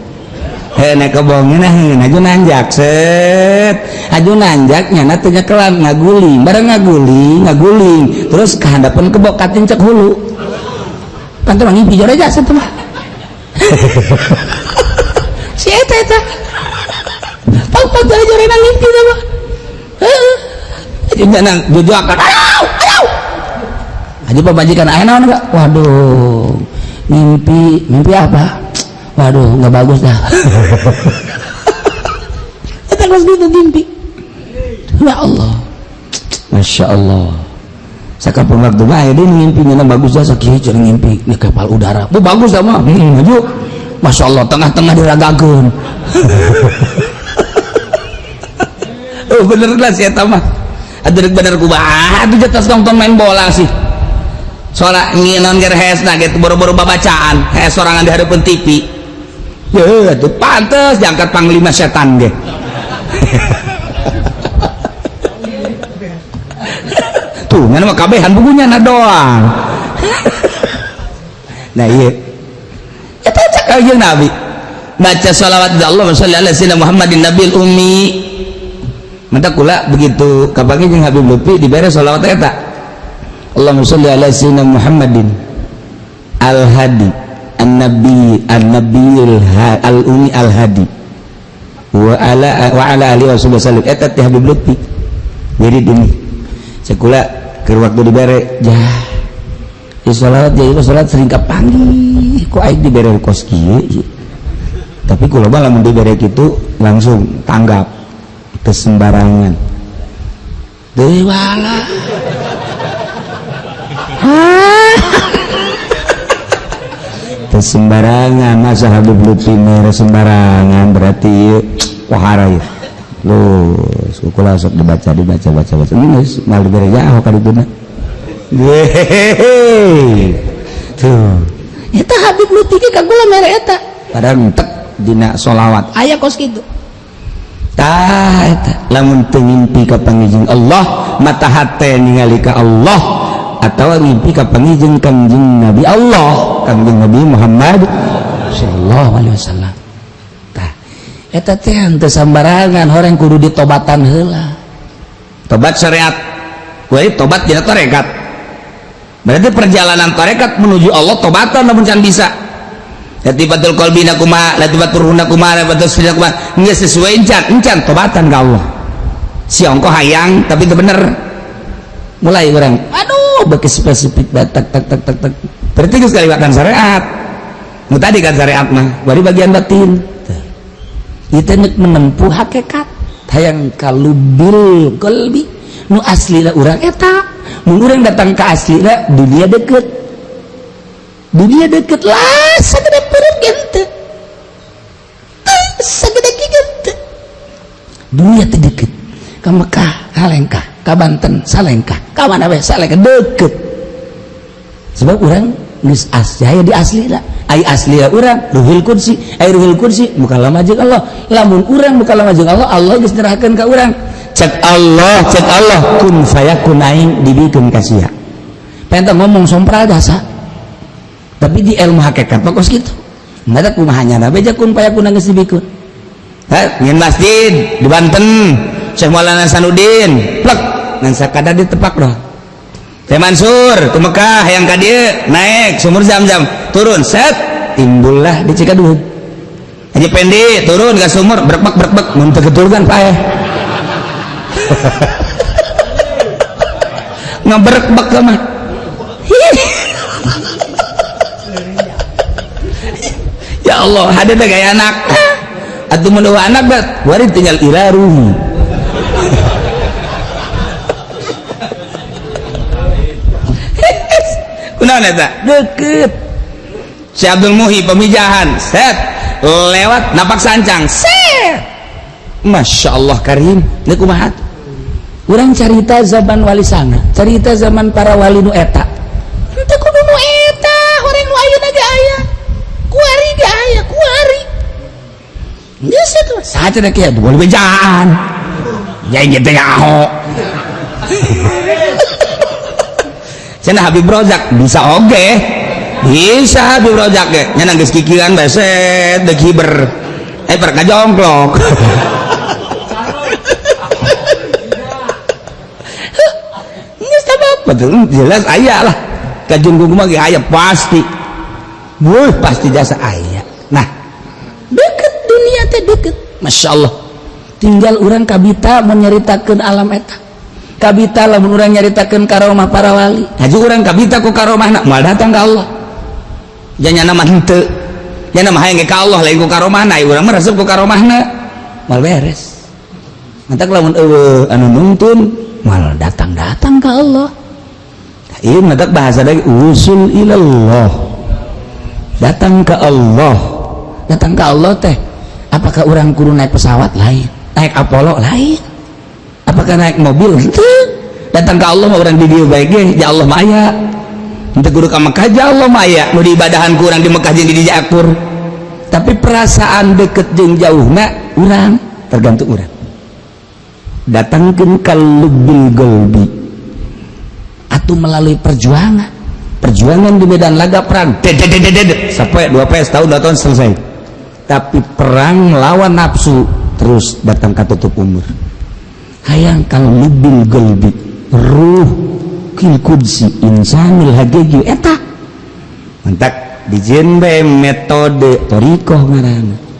Heh naik kebo ngeunah aju nanjak set. Aju nanjak nyana teu nyekelan ngaguling, bareng ngaguling, ngaguling terus kahandapeun kebo katincek hulu. Kan teh ngimpi jore jasa teh mah. Si eta eta. Pang-pang jore jore ngimpi teh mah. Heeh. Nyana jujuakan. Aduh, aduh. Aja pemajikan aya naon enggak? Waduh, mimpi, mimpi apa? Waduh, enggak bagus dah. Eta geus gitu mimpi. Ya Allah. Masya Allah. Sakapun waktu mah aya deui ngimpi nya bagus dah sakieu cenah ngimpi di kapal udara. Bu bagus dah mah. Maju. Masya Allah tengah-tengah diragakeun. Oh bener lah si eta mah. Atuh bener kumaha atuh jetas nonton main bola sih. Soalnya nginon ger hesna gitu boro-boro babacaan hes sorangan di hadapan TV ya itu pantes diangkat panglima setan ge. Tuh ngan mah kabehan bukunya na doang. Nah iya eta cak kanjeng Nabi baca sholawat Allahumma sholli ala sayyidina Muhammadin nabil ummi. Mata kula begitu kapanggih jeung Habib Lutfi dibere sholawat eta Allahumma sholli ala sayyidina Muhammadin al-hadi an-nabi an-nabiyil al-ummi al-hadi wa ala alihi wasallam. Eta teh Habib Lutfi. Jadi ini sekula keur waktu dibere jah di sholawat jadi sholawat sering kapanggih kok aing dibere kos kieu. Tapi kula mah lamun dibere kitu langsung tanggap teu sembarangan. Deui wala. Sembarangan masa Habib Lutfi mere sembarangan berarti wahara ya. Lu kula sok dibaca dibaca baca baca geus mal dibere jauh ka dituna. Hehehe. Tuh. Eta Habib Lutfi ka kula mere eta. Padahal entek dina sholawat aya kos kitu. Tah eta lamun teu ngimpi ka pangijing Allah mata hate ningali ka Allah atau ngimpi ka pangijing Kangjeng Nabi Allah, Kangjeng Nabi Muhammad sallallahu alaihi wasallam. Tah eta teh henteu sambarangan horeng kudu ditobatan heula. Tobat syariat. Kuari tobat dina tarekat. Berarti perjalanan tarekat menuju Allah tobatan lamun can bisa. Latifatul qalbina kumaha, latifatul ruhna kumaha, latifatul sirna kumaha, geus sesuai encan tobatan ka Allah. Si ongko hayang tapi teu bener. Mulai orang aduh beki spesifik tak tak tak tak tak berarti geus kaliwatan syariat. Nu tadi kan syariat mah bari bagian batin. Ieu teh menempuh hakikat hayang kalubil qalbi nu aslina urang eta. Mun urang datang ka aslina dunia deket. Dunia deket lah sagede perut gente. Sagede gente. Dunia teh deket. Ka Mekah halengkah, ka Banten salengkah, ka mana we salengkah deket. Sebab urang geus aya di aslina. Ai aslina urang ruhul qudsi, ai ruhul qudsi mukalama jeung Allah. Lamun urang mukalama jeung Allah, Allah geus nyerahkeun ka urang. Cek Allah kun fayakun aing dibikeun ka sia. Pengen ngomong sompral jasa. Tapi di ilmu hakikat mah kos kitu. Mata kumaha nyana beja kun fayakun geus dibikeun. Heh, nyin masjid di Banten Syekh Maulana Hasanuddin plek ngan sakadar ditepak doh. Teh Mansur ke Mekah yang ka dieu naik sumur Zam-Zam turun set timbullah di Cikadut. Haji Pendi turun ke sumur berbek berbek mun teu ketulungan paeh. Ngaberbek mah. Ya Allah, hade teh gaya anak. Atuh mun anak bet, wari tinggal ila ruhi. Kunaon eta? Deket. Si Abdul Muhi pemijahan, set lewat napak sancang, set. Masya Allah karim, ini kumaha? Urang carita zaman wali sanga, carita zaman para wali nu eta. Henteu kudu nu eta, horeng nu ayeuna ge aya. Kuari ge aya, kuari. Geus atuh, saha cenah kieu boleh bejaan. Ya gitu nyaho. Cenah Habib Rozak bisa oge. Bisa Habib Rozak ge. Nya geus kikiran beset deuk hiber. Per kajongklok. Geus apa jelas aya lah. Kajungkung mah ge aya pasti. Wuh, pasti jasa aya. Nah, deket dunia teh deket. Masya Allah. Tinggal urang kabita menyeritakeun alam eta. Kabita lamun urang nyaritakeun karomah para wali. Haji urang kabita ku karomahna moal datang ka Allah. Janyana mah henteu. Nya mah hayang ka Allah lain ku karomahna, urang mah resep ku karomahna. Moal beres. Mantak lamun eueuh anu nungtun moal datang-datang ka Allah. Ieu mantak bahasa lagi usul ilallah. Datang ke Allah. Datang ke Allah teh apakah urang kudu naik pesawat lain, naik Apollo lain, apakah naik mobil? Henteu. Datang ke Allah mah urang di dieu bae ge, ya Allah mah aya. Henteu kudu ka Mekah, ya Allah mah aya. Nu diibadahan ku urang di Mekah jeung di dieu akur. Tapi perasaan deket jeung jauhna urang tergantung urang. Datangkeun ka lubbil qalbi atau melalui perjuangan. Perjuangan di medan laga perang. Sampai 2 PS tahun 2 tahun selesai. Tapi perang melawan nafsu terus datang ka tutup umur. Hayang kalau lubbil qalbi ruh kil qudsi insanil haqiqi eta. Mantak dijieun bae metode thariqah ngaranna.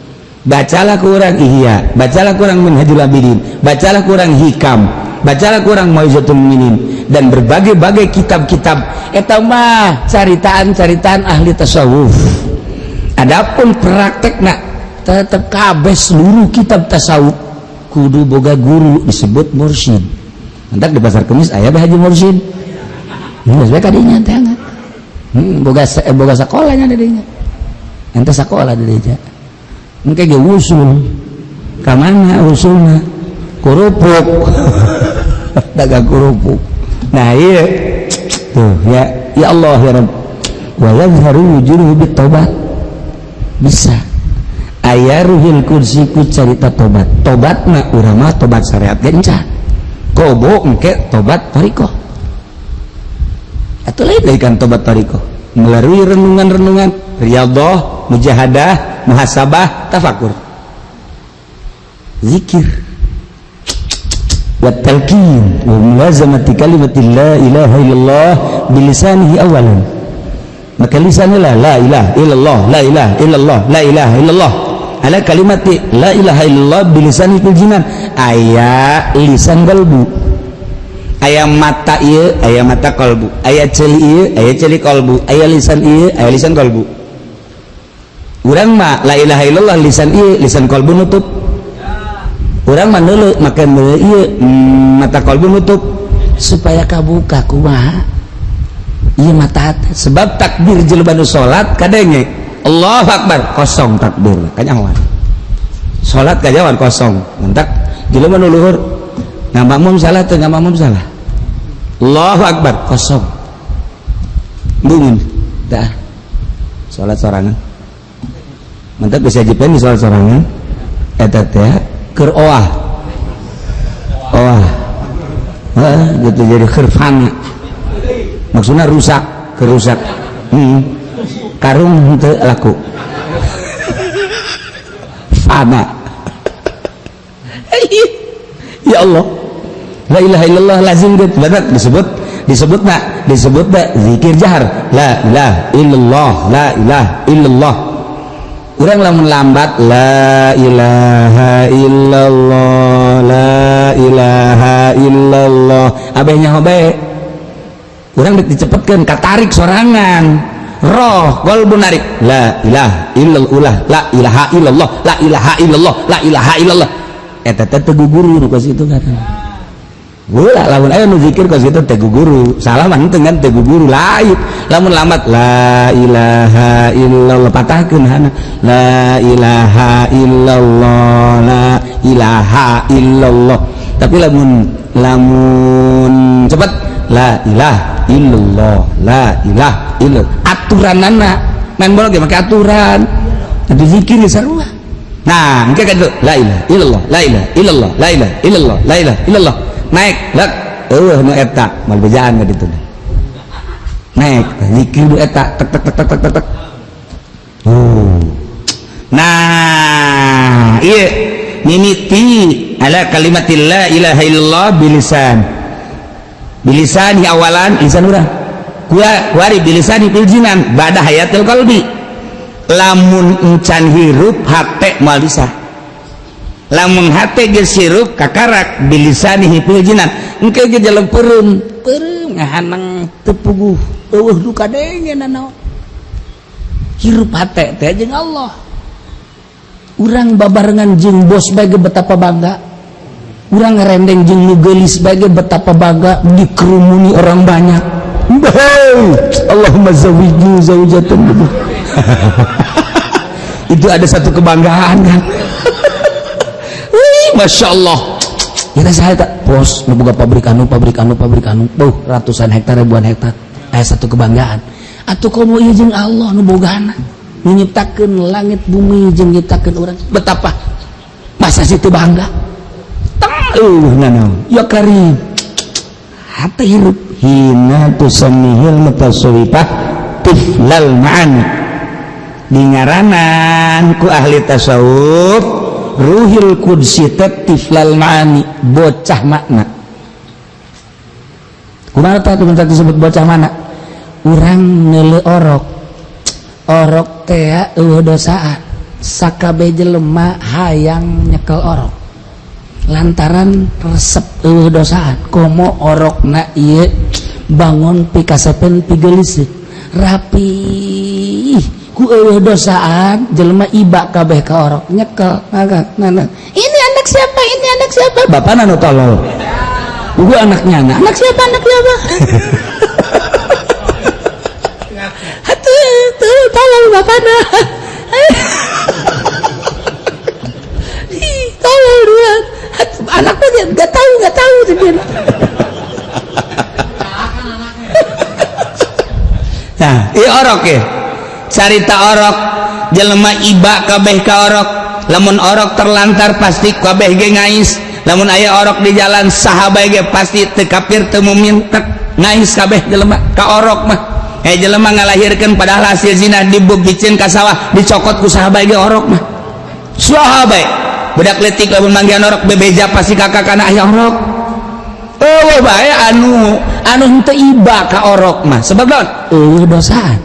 Bacalah kurang Ihya, bacalah kurang Minhajul Abidin, bacalah kurang Hikam, bacalah kurang Mau'izatul Mukminin dan berbagai-bagai kitab-kitab eta mah caritaan-caritaan ahli tasawuf. Adapun praktekna tetep kabeh seluruh kitab tasawuf kudu boga guru disebut mursyid. Mantak di pasar Kemis aya bae Haji Mursyid. Geus bae kadinya teh. Boga sakolanya di dinya. Ente sakola di dinya. Engke ge usul. Ka mana usulna? Kerupuk. Dagang kerupuk. Nah iya. Tuh ya, ya Allah ya Rabb. Wa yadhharu wujuduhu bit-taubat. Bisa. Aya ruhil kursi ku carita tobat. Tobatna urang mah tobat syariat ge encan. Kobo engke tobat thariqah. Atuh lain deui kan tobat thariqah. Melalui renungan-renungan, riyadhah, mujahadah, muhasabah, tafakur. Zikir. Wa talqin wa mulazamati kalimati la ilaha illallah bilisanihi awalan. Maka lisannya la ilaha illallah, la ilaha illallah, la ilaha illallah. Ala kalimati la ilaha illallah bilisani fil jinan. Aya lisan qalbu. Aya mata ieu, aya mata qalbu. Aya ceuli ieu, aya ceuli qalbu. Aya lisan ieu, aya lisan qalbu. Urang mah la ilaha illallah lisan ieu, lisan qalbu nutup. Urang mah neuleuh make neuleuh ieu, mata qalbu nutup supaya kabuka kumaha? Ieu mata sebab takbir jelema nu salat kadenge Allahu akbar kosong takbir kanyahoan. Salat kanyahoan kosong. Mentak jelema nu luhur ngamakmum salah teu ngamakmum salah. Allahu akbar kosong. Bungun dah. Salat sorangan. Mentak bisa jipen di salat sorangan eta teh keur oah. Oah. Heeh gitu jadi khirfana. Maksudnya rusak, kerusak. Karung henteu laku. Fana. Ya Allah. La ilaha illallah lazim gitu. Benar disebut zikir jahar. La ilaha illallah, la ilaha illallah. Urang lamun lambat la ilaha illallah, la ilaha illallah. Abeh nyaho bae. Urang dicepetkeun katarik sorangan. Roh qalbu narik la ilaha illallah, la ilaha illallah, la ilaha illallah, la ilaha illallah. Eta teh teu guguru nu kos kitu ngaranna. Ulah lamun aya nu zikir kos kitu teu guguru. Salah mah henteu kan teu guguru lain. Lamun lambat la ilaha illallah patahkeun hana. La ilaha illallah, la ilaha illallah. Tapi lamun lamun cepet, la ilaha illallah, la ilaha illallah, aturanana main bola ge make aturan atuh, zikir ge sarua. Nah, engke kan la ilaha illallah, la ilaha illallah, la ilaha illallah, la ilaha illallah, naik lek eueuh nu eta moal bejaan ka ditu. Naik zikir nu eta, tek tek tek tek tek tek. Oh, nah, iya, mimiti ala kalimatil la ilaha illallah bilisan, bilisani awalan, lisan urang kuari bilisani fil jinan ba'da hayatil qalbi. Lamun encan hirup hate moal bisa. Lamun hate geus hirup, kakarak bilisani fil jinan, engke ge jelem peureum peureum, ngahanang teu puguh, eueuh nu kadenge nanaon. Hirup hate teh jeung Allah. Urang babarengan jeung bos bae betapa bangga, urang ngerendeng jeung nu geulis bae betapa bangga, dikerumuni orang banyak. Hey, Allahumma zawijni zaujatan, itu ada satu kebanggaan kan. Wih, masya Allah. Kita saya tak bos nu boga pabrik anu, pabrik anu, pabrik anu, buh, ratusan hektar, ribuan hektar, aya satu kebanggaan. Atuh komo ieu jeung Allah nu bogana, nu nyiptakeun langit bumi jeung nyiptakeun urang, betapa masa situ bangga. Nanaon ya karim, hati hirup. Hina tusammihil mutasawwifah tiflal ma'ani, dingaranan ku ahli tasawuf ruhil qudsi teh tiflal ma'ani, bocah makna. Kumaha tah disebut bocah mana? Urang neuleu orok, orok teh eueuh dosaan, sakabeh jelema hayang nyekel orok lantaran resep eueuh dosaan. Komo orokna ieu bangun pikasepen, pigeuliseun, rapi, ku eueuh dosaan jelema iba kabeh ka orok, nyekel. Nah, ini anak siapa, ini anak siapa? Bapak nu tolol. Gua anaknya anak, anak siapa, anak siapa? Atuh tuh tolol bapakna. Tolol dua anaknya, nggak tahu, nggak tahu dia. Nah, iya, orok ya, carita orok, jelema iba kabeh ka orok. Lamun orok terlantar pasti kabeh ge ngais. Lamun aya orok di jalan, saha bae ge pasti teu kafir teu mukmin tek ngais kabeh jelema ka orok mah. Eh, jelema ngalahirkeun padahal hasil zina, dibugicin ka sawah, dicokot ku saha bae ge orok mah. Saha bae budak leutik lamun manggihan orok, bebeja pasti kakak kana aya orok. Eueuh bae anu anu henteu iba ka orok mah, sebab naon? Eueuh dosaan.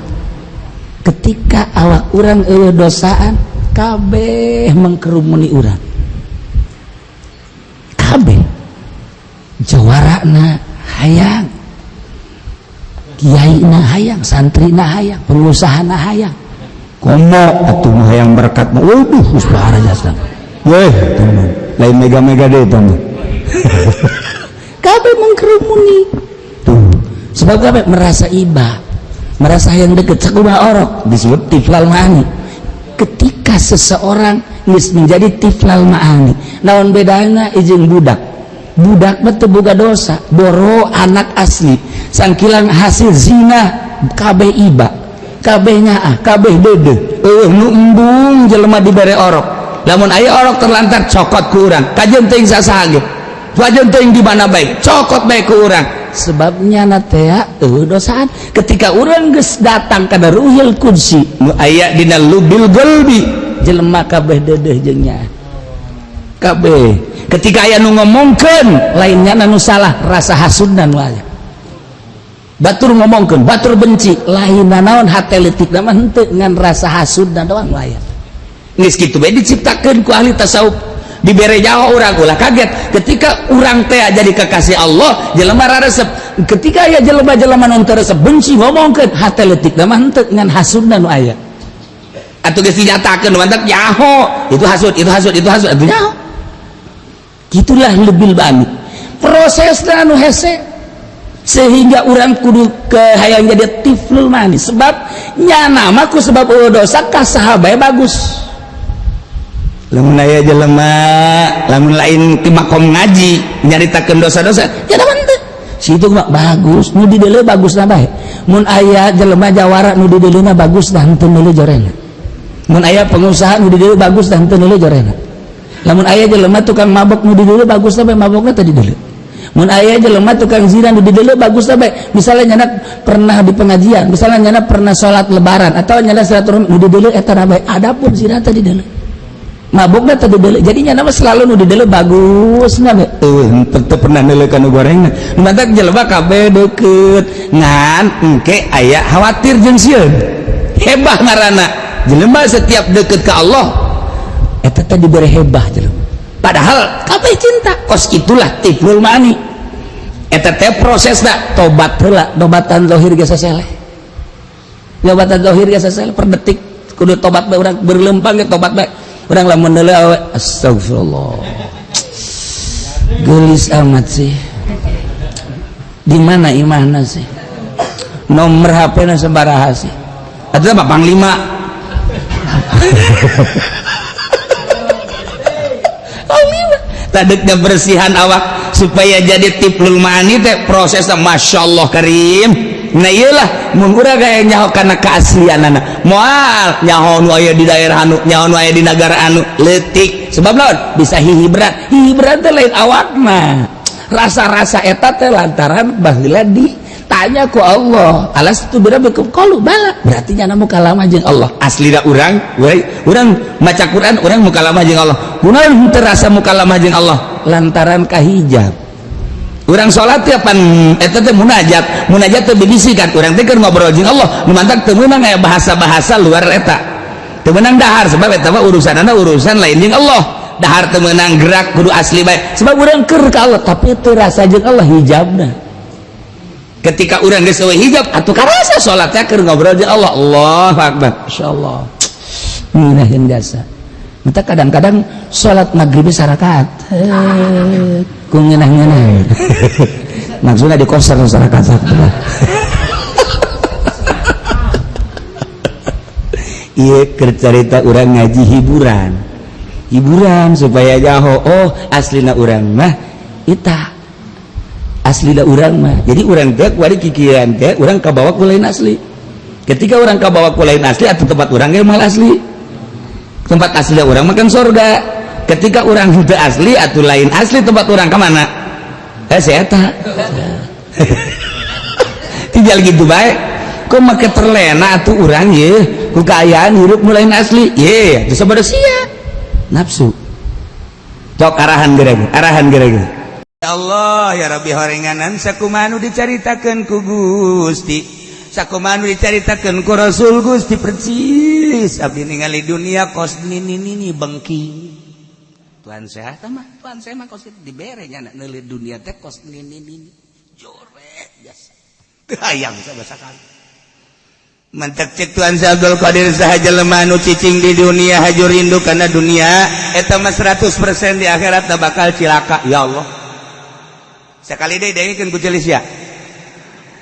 Ketika awak urang eueuh dosaan, kabeh mengkerumuni urang, kabeh jawarana hayang, kiai na hayang, santri na hayang, pengusaha na hayang. Komo atuh mah hayang berkat mah, waduh, geus bahara jasa. Weh, teman, lain mega-mega deh teman. Kabeh mengkerumuni tuh, sebab kabeh merasa iba, merasa yang deket. Sakumaha orok disebut tiflal ma'ani. Ketika seseorang geus menjadi tiflal ma'ani, naon bedana jeung budak? Budak mah teu boga dosa, boro anak asli sangkilang hasil zina, kabeh iba, kabeh nyaah, kabeh deudeuh. Eueuh nu embung jelema dibere orok. Lamun aya orok terlantar, cokot ku urang, kajeun teuing sasaha ge, kajeun teuing di mana bae, cokot bae ku urang, sebabnya na teh eueuh dosaan. Ketika urang geus datang kana ruhil qudsi nu aya dina lubil qalbi, jelema kabeh deudeuh jeung nyaah kabeh. Ketika aya nu ngomongkeun lainnya nu salah, rasa hasudna nu aya. Batur ngomongkeun, batur benci, lain naon, hate leutik mah henteu, ngan rasa hasudna doang nu aya. Geus kitu bae diciptakeun ku ahli tasawuf, dibere nyawa urang. Ulah kaget ketika urang teh jadi kekasih Allah, jelema raresep. Ketika aya jelema-jelema nu teu resep, benci, ngomongkeun, hate leutik mah henteu, ngan hasudna nu aya. Atuh geus dinyatakeun, mantap nyaho itu hasud, itu hasud, itu hasud, atuh nyaho. Gitulah lebih bani prosesna anu hese, sehingga orang kudu ke hayang jadi tiflul mani, sebab nyana mah ku sebab eueuh dosa ka saha bae bagus. Lamun aya jelema lamun lain ti makom ngaji nyaritakeun dosa-dosa ya teu. Situ mah bagus nu dideuleu bagusna bae. Mun aya jelema jawara nu dideuleuna bagus dah henteu meuleu jorena. Mun aya pengusaha nu dideuleu bagus dah henteu meuleu jorena. Lamun aya jelema tukang mabok nu dideuleu bagusna bae mabokna teu dideuleu. Mun aya jelema tukang zina nu dideuleu bagusna bae. Misalnya nyana pernah di pengajian, misalnya nyana pernah salat lebaran atau nyana silaturahmi nu dideuleu eta na bae. Adapun zina teu dideuleu. Mabokna teu dideuleu. Jadi nyana mah selalu nu dideuleu bagusna bae. Eueuh teu pernah neuleu kana gorengna. Matak jelema kabeh deukeut ngan engke aya khawatir jeung sieun. Hebah ngaranna. Jelema setiap deukeut ka Allah eta teh dibere hebah jelema. Padahal kabeh cinta kos itulah tiflul mani. Eta teh prosesna tobat heula, tobatan zahir ge saseleh. Tobatan zahir ge saseleh per detik kudu tobat bae urang berlempang ge tobat bae. Urang lamun neuleuh awe astagfirullah. Geulis amat sih. Di mana imahna sih? Nomor HP-na sabaraha sih? Atuh mah panglima. Panglima. Tadekna bersihan awak supaya jadi tiflul mani teh prosesna masyaallah karim. Nah iyalah mun urang kaya nyaho kana keaslianana moal nyaho nu aya di daerah anu nyaho nu aya di nagara anu leutik sebab naon bisa hihibran hihibran teh lain awakna rasa-rasa eta teh lantaran baheula ditanya ku Allah alastu birabbikum qalu bala berarti nyana mukalamah jeung Allah aslina urang we urang maca Quran urang mukalamah jeung Allah kunaon henteu rasa mukalamah jeung Allah lantaran kahijab. Urang salat ya pan eta teh munajat munajat teh bibisikan urang teh keur ngobrol jeung Allah nu mantak teu meunang aya bahasa-bahasa luar eta teu meunang dahar sebab eta mah urusanana urusan lain jeung Allah dahar teu meunang gerak kudu asli bae sebab urang keur ka Allah tapi teu rasa jeung Allah hijabna ketika urang geus eueuh hijab atuh karasa salat teh keur ngobrol jeung Allah. Allahu akbar insyaallah ngeunaheun jasa. Mata kadang-kadang salat maghrib sarakaat ku ngeunah-ngeunah maksudnya di koser sarakaat ieu keur carita urang ngaji hiburan hiburan supaya jaho oh aslina urang mah eta aslina urang mah jadi urang teh kuari kikiran teh urang kabawa ku lain asli ketika urang kabawa ku lain asli atau tempat urang ge moal asli tempat asli orang makan surga ketika orang henteu asli atau lain asli tempat orang kemana saya tak tinggal gitu baik kok make terlena atuh urang ye ku kaayaan hirup nu lain asli ye disebut sia nafsu tok arahan gerege arahan gerege. Ya Allah ya Rabbi horenganan sakumaha nu dicaritakeun ku Gusti sakumaha nu dicaritakeun ku Rasul Gusti percis abdi ningali dunia kos nini nini bengking Tuhan saya mah Tuhan saya mah kos dibere nya neuleuh dunia teh kos nini nini jore biasa teu hayang sabasakali mantak cek Tuhan Syekh Abdul Qadir saha jelema nu cicing di dunia haju rindu kana dunia eta mah 100% di akhirat bakal cilaka. Ya Allah sakali deui dengekeun ku celis ya.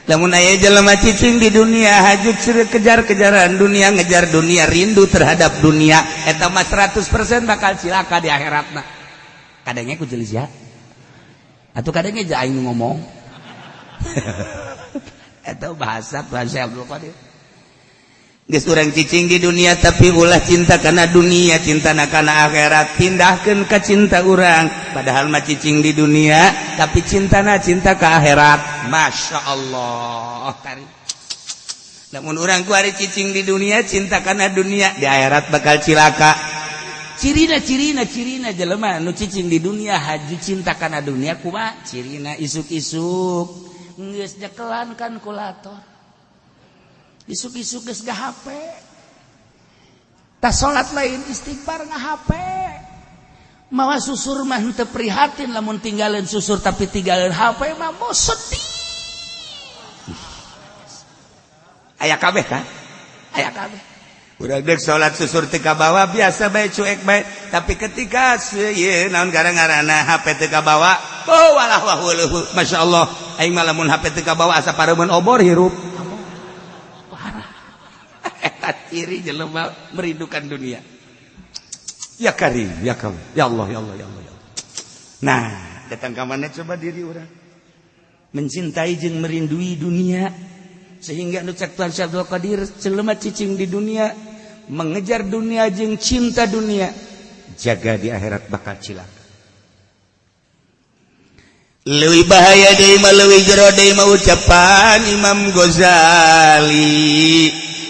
Lamun aya jelema cicing di dunia haju kejar-kejaran dunia ngejar dunia rindu terhadap dunia eta mah 100% bakal cilaka di akhiratna. Kadangnya ku jelis ya atuh kadangnya aja aing ngomong eta bahasa Tuhan Syekh Abdul Qadir. Geus urang cicing di dunia tapi ulah cinta kana dunia cintana kana akhirat pindahkeun ka cinta urang padahal mah cicing di dunia tapi cintana cinta ka akhirat. Masya Allah karim. Namun urang kuari cicing di dunia cinta kana dunia di akhirat bakal cilaka. Cirina cirina cirina jelema nu cicing di dunia haju cinta kana dunia kumaha cirina isuk-isuk geus nyekelan kan kulator isuk-isuk geus HP tas salat lain istighfar nga HP mawa susur mah henteu prihatin lamun tinggalin susur tapi tinggalin HP mah mau sedih. Aya kabeh kan aya kabeh urang deuk salat susur teu kabawa biasa bae cuek bae tapi ketika ieu naon gara-garana HP teu kabawa oh walah wah weuh masyaallah aing mah lamun HP teu kabawa asa pareumeun obor hirup. Eta ciri jelema merindukan dunia. Ya Karim, ya Karim, ya Allah, ya Allah, ya Allah, ya Allah. Nah, datang ka mana coba diri urang? Mencintai jeung merindui dunia sehingga nu cek Tuhan Syekh Abdul Qadir jelema cicing di dunia, mengejar dunia jeung cinta dunia, jaga di akhirat bakal cilaka. Leuwih bahaya deui mah, leuwih jero deui mah ucapan Imam Ghazali.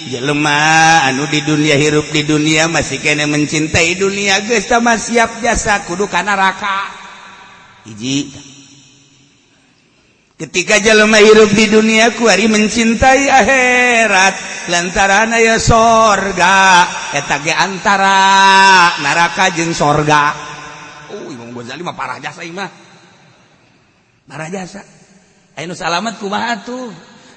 Jelema anu di dunia, hirup di dunia, masih kene mencintai dunia, geus tah mah siap jasa kudu ka neraka. Hiji, ketika jelema hirup di dunia kuari mencintai akhirat lantaran aya sorga, eta ge antara neraka jeung sorga. Oh, Imam Ghazali mah parah jasa, mah parah jasa. Aya nu salamet kumaha tuh?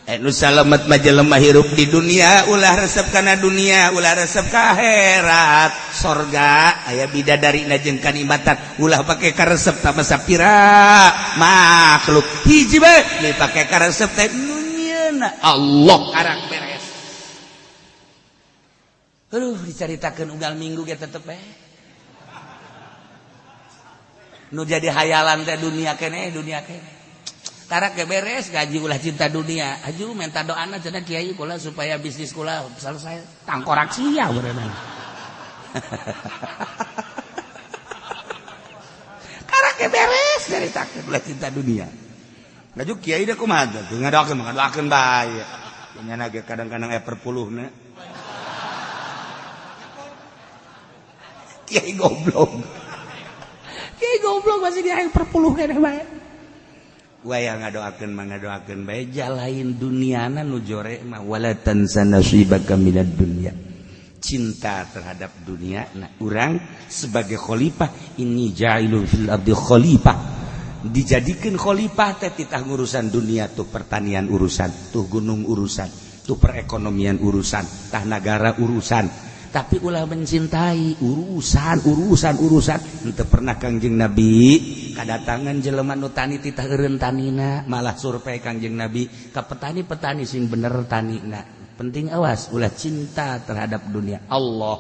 Nu salamet mah jelema hirup di dunia ulah resep kana dunia, ulah resep ka akhirat. Sorga aya bidadari jeung kanikmatan, ulah pake karesep tama sapira makhluk. Hiji bae dipake karesep teh nu nyieunna Allah, karak beres. Aduh, dicaritakeun unggal minggu ge tetep bae nu jadi hayalan teh dunia keneh, dunia keneh. Karak ke beres gaji, ulah cinta dunia. Aju minta doana cenah kiai kula supaya bisnis kula selesai, tangkorak sia berenang. Karak ke beres dari takut, ulah cinta dunia. Ngaju kiai deh kumaha tuh ngadoakeun, ngadoakeun bae nya ge kadang-kadang aya perpuluhna. Kiai goblok, kiai goblok masih dia perpuluh keneh bae. Waya ngadoakeun mah ngadoakeun bae, jalain duniana nu jore mah wala tansa nasibaka minad dunya. Cinta terhadap dunia. Nah, urang sebagai khalifah, ini ja'ilun fil ardi khalifah, dijadikeun khalifah teh titah ngurusan dunia tuh pertanian urusan, tuh gunung urusan, tuh perekonomian urusan, tah nagara urusan. Tapi ulah mencintai urusan urusan urusan. Henteu pernah Kangjeng Nabi kadatangan jelema nu tani titah eureun tanina, malah survei Kangjeng Nabi ka petani-petani sing bener tanina. Penting awas ulah cinta terhadap dunia. Allah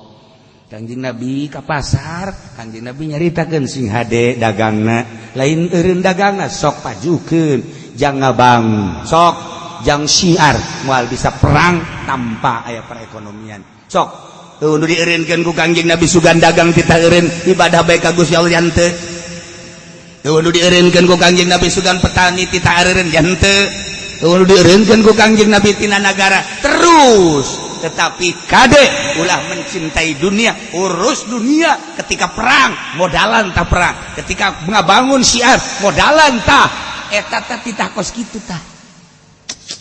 Kangjeng Nabi ka pasar, Kangjeng Nabi nyaritakeun sing hade dagangna, lain eureun dagangna sok pajukeun, jang ngabang sok, jang syiar moal bisa perang tanpa aya perekonomian. Sok nu dieureunkeun ku Kangjeng Nabi sugan dagang titah eureun ibadah bae ka Gusti Allah henteu. Nu dieureunkeun ku Kangjeng Nabi sugan petani titah eureun henteu. Nu dieureunkeun ku Kangjeng Nabi tina nagara terus. Tetapi kade ulah mencintai dunia, urus dunia. Ketika perang modalan tah perang, ketika ngabangun syiar modalan tah eta teh titah kos kitu tah.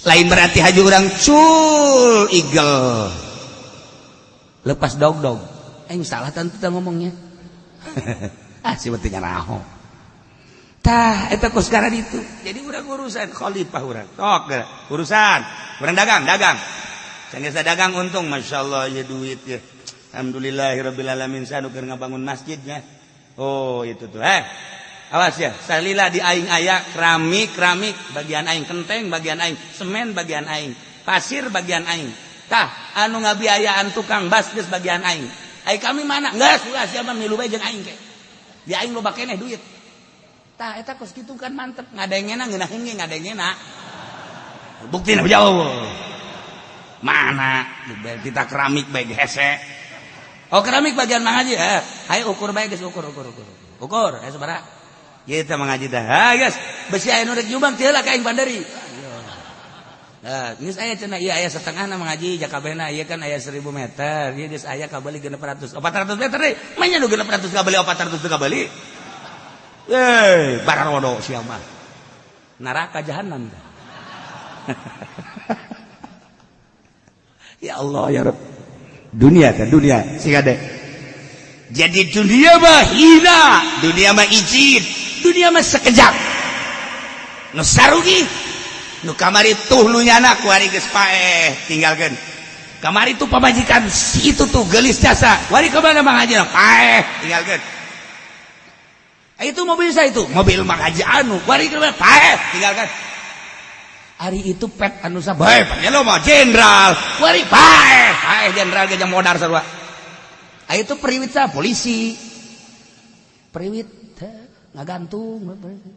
Lain berarti haji urang cul igel lepas dog-dog. Salah tentu ta ngomongnya. Ah, si penting naraho. Tah, eta kos sekarang itu. Jadi urang urusan khalifah urang. Tok urusan. Urang dagang, dagang. Sanggeus dagang untung, masyaallah ya duit ya. Alhamdulillahirabbil alamin sanu keur ngabangun masjidnya. Oh, itu tuh. Awas ya, salila di aing aya keramik, keramik bagian aing, kenteng bagian aing, semen bagian aing, pasir bagian aing. Tah, anu ngabiayaan tukang bas geus bagian aing. Ai kami mana? Geus ulah sia mah milu bae jeung aing ke. Di aing loba keneh duit. Tah eta kos kitu kan mantep, ngadengena ngeunaheun ge ngadengena. Buktina jauh. Mana kita keramik bae hese. Oh, keramik bagian Mang Haji. Hayu ukur bae geus, ukur ukur ukur. Ukur, aya sabaraha? Ieu teh Mang Haji teh. Ha geus, besi aya nu rek nyumbang teu heula ka aing banderi. Nah, geus aya cenah ieu aya setengahna Mang Haji jakabehna ieu kan aya 1000 meter, ieu geus aya kabeli 600. 400 meter deui. Manya nu 600 kabeli 400 teu kabeli. Bararodo sia mah. Neraka jahanam. Ya Allah ya Rabb. Dunia kan dunia sing ade. Jadi dunia mah hina, dunia mah izin, dunia mah sekejap. Nu sarugi nu kamari tuh nu nyana kuari geus paeh tinggalkeun. Kamari tuh pamajikan si itu tuh geulis jasa, wari ka mana Mang Haji paeh tinggalkeun. Itu mobil saya itu, mobil Mang Haji anu, wari ka mana paeh tinggalkeun. Ari itu pet anu sabae, panjang mah jenderal, wari paeh, paeh jenderal ge modar sarua. Aya itu periwit sah polisi. Periwit ngagantung.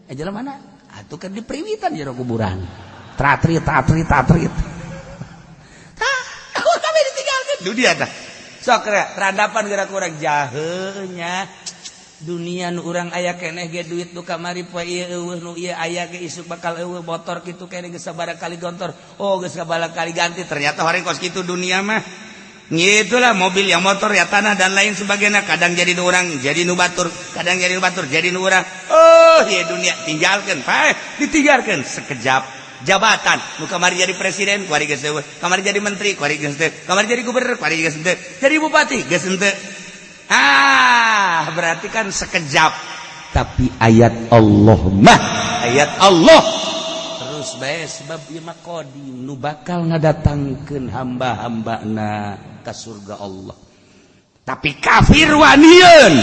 Eh jalan mana? Atuh kan di periwitan jero kuburan. Tratrit tatrit tatrit. Tah, kami ditinggalkeun dunia tah. Sok radapan gerak urang jahenya. Dunia nu urang aya keneh ge duit nu kamari poe ieu eueuh nu ieu aya ge isuk bakal eueuh motor kitu keneh geus sabaraha kali gontor. Oh geus sabaraha kali ganti ternyata horeng kos kitu dunia mah. Gitulah mobil yang motor ya tanah dan lain sebagainya kadang jadi nu urang jadi nu batur kadang jadi nu batur jadi nu urang. Oh ieu dunia tinggalkeun paeh ditinggalkeun sekejap jabatan nu kamari jadi presiden kuari geus eueuh kamari jadi menteri kuari geus henteu kamari jadi gubernur kuari geus henteu jadi bupati geus henteu. Ah, berarti kan sekejap. Tapi ayat Allah mah, ayat Allah terus bae sebab ieu mah qadim nu bakal ngadatangkeun hamba-hambana ka surga Allah. Tapi kafir wanieun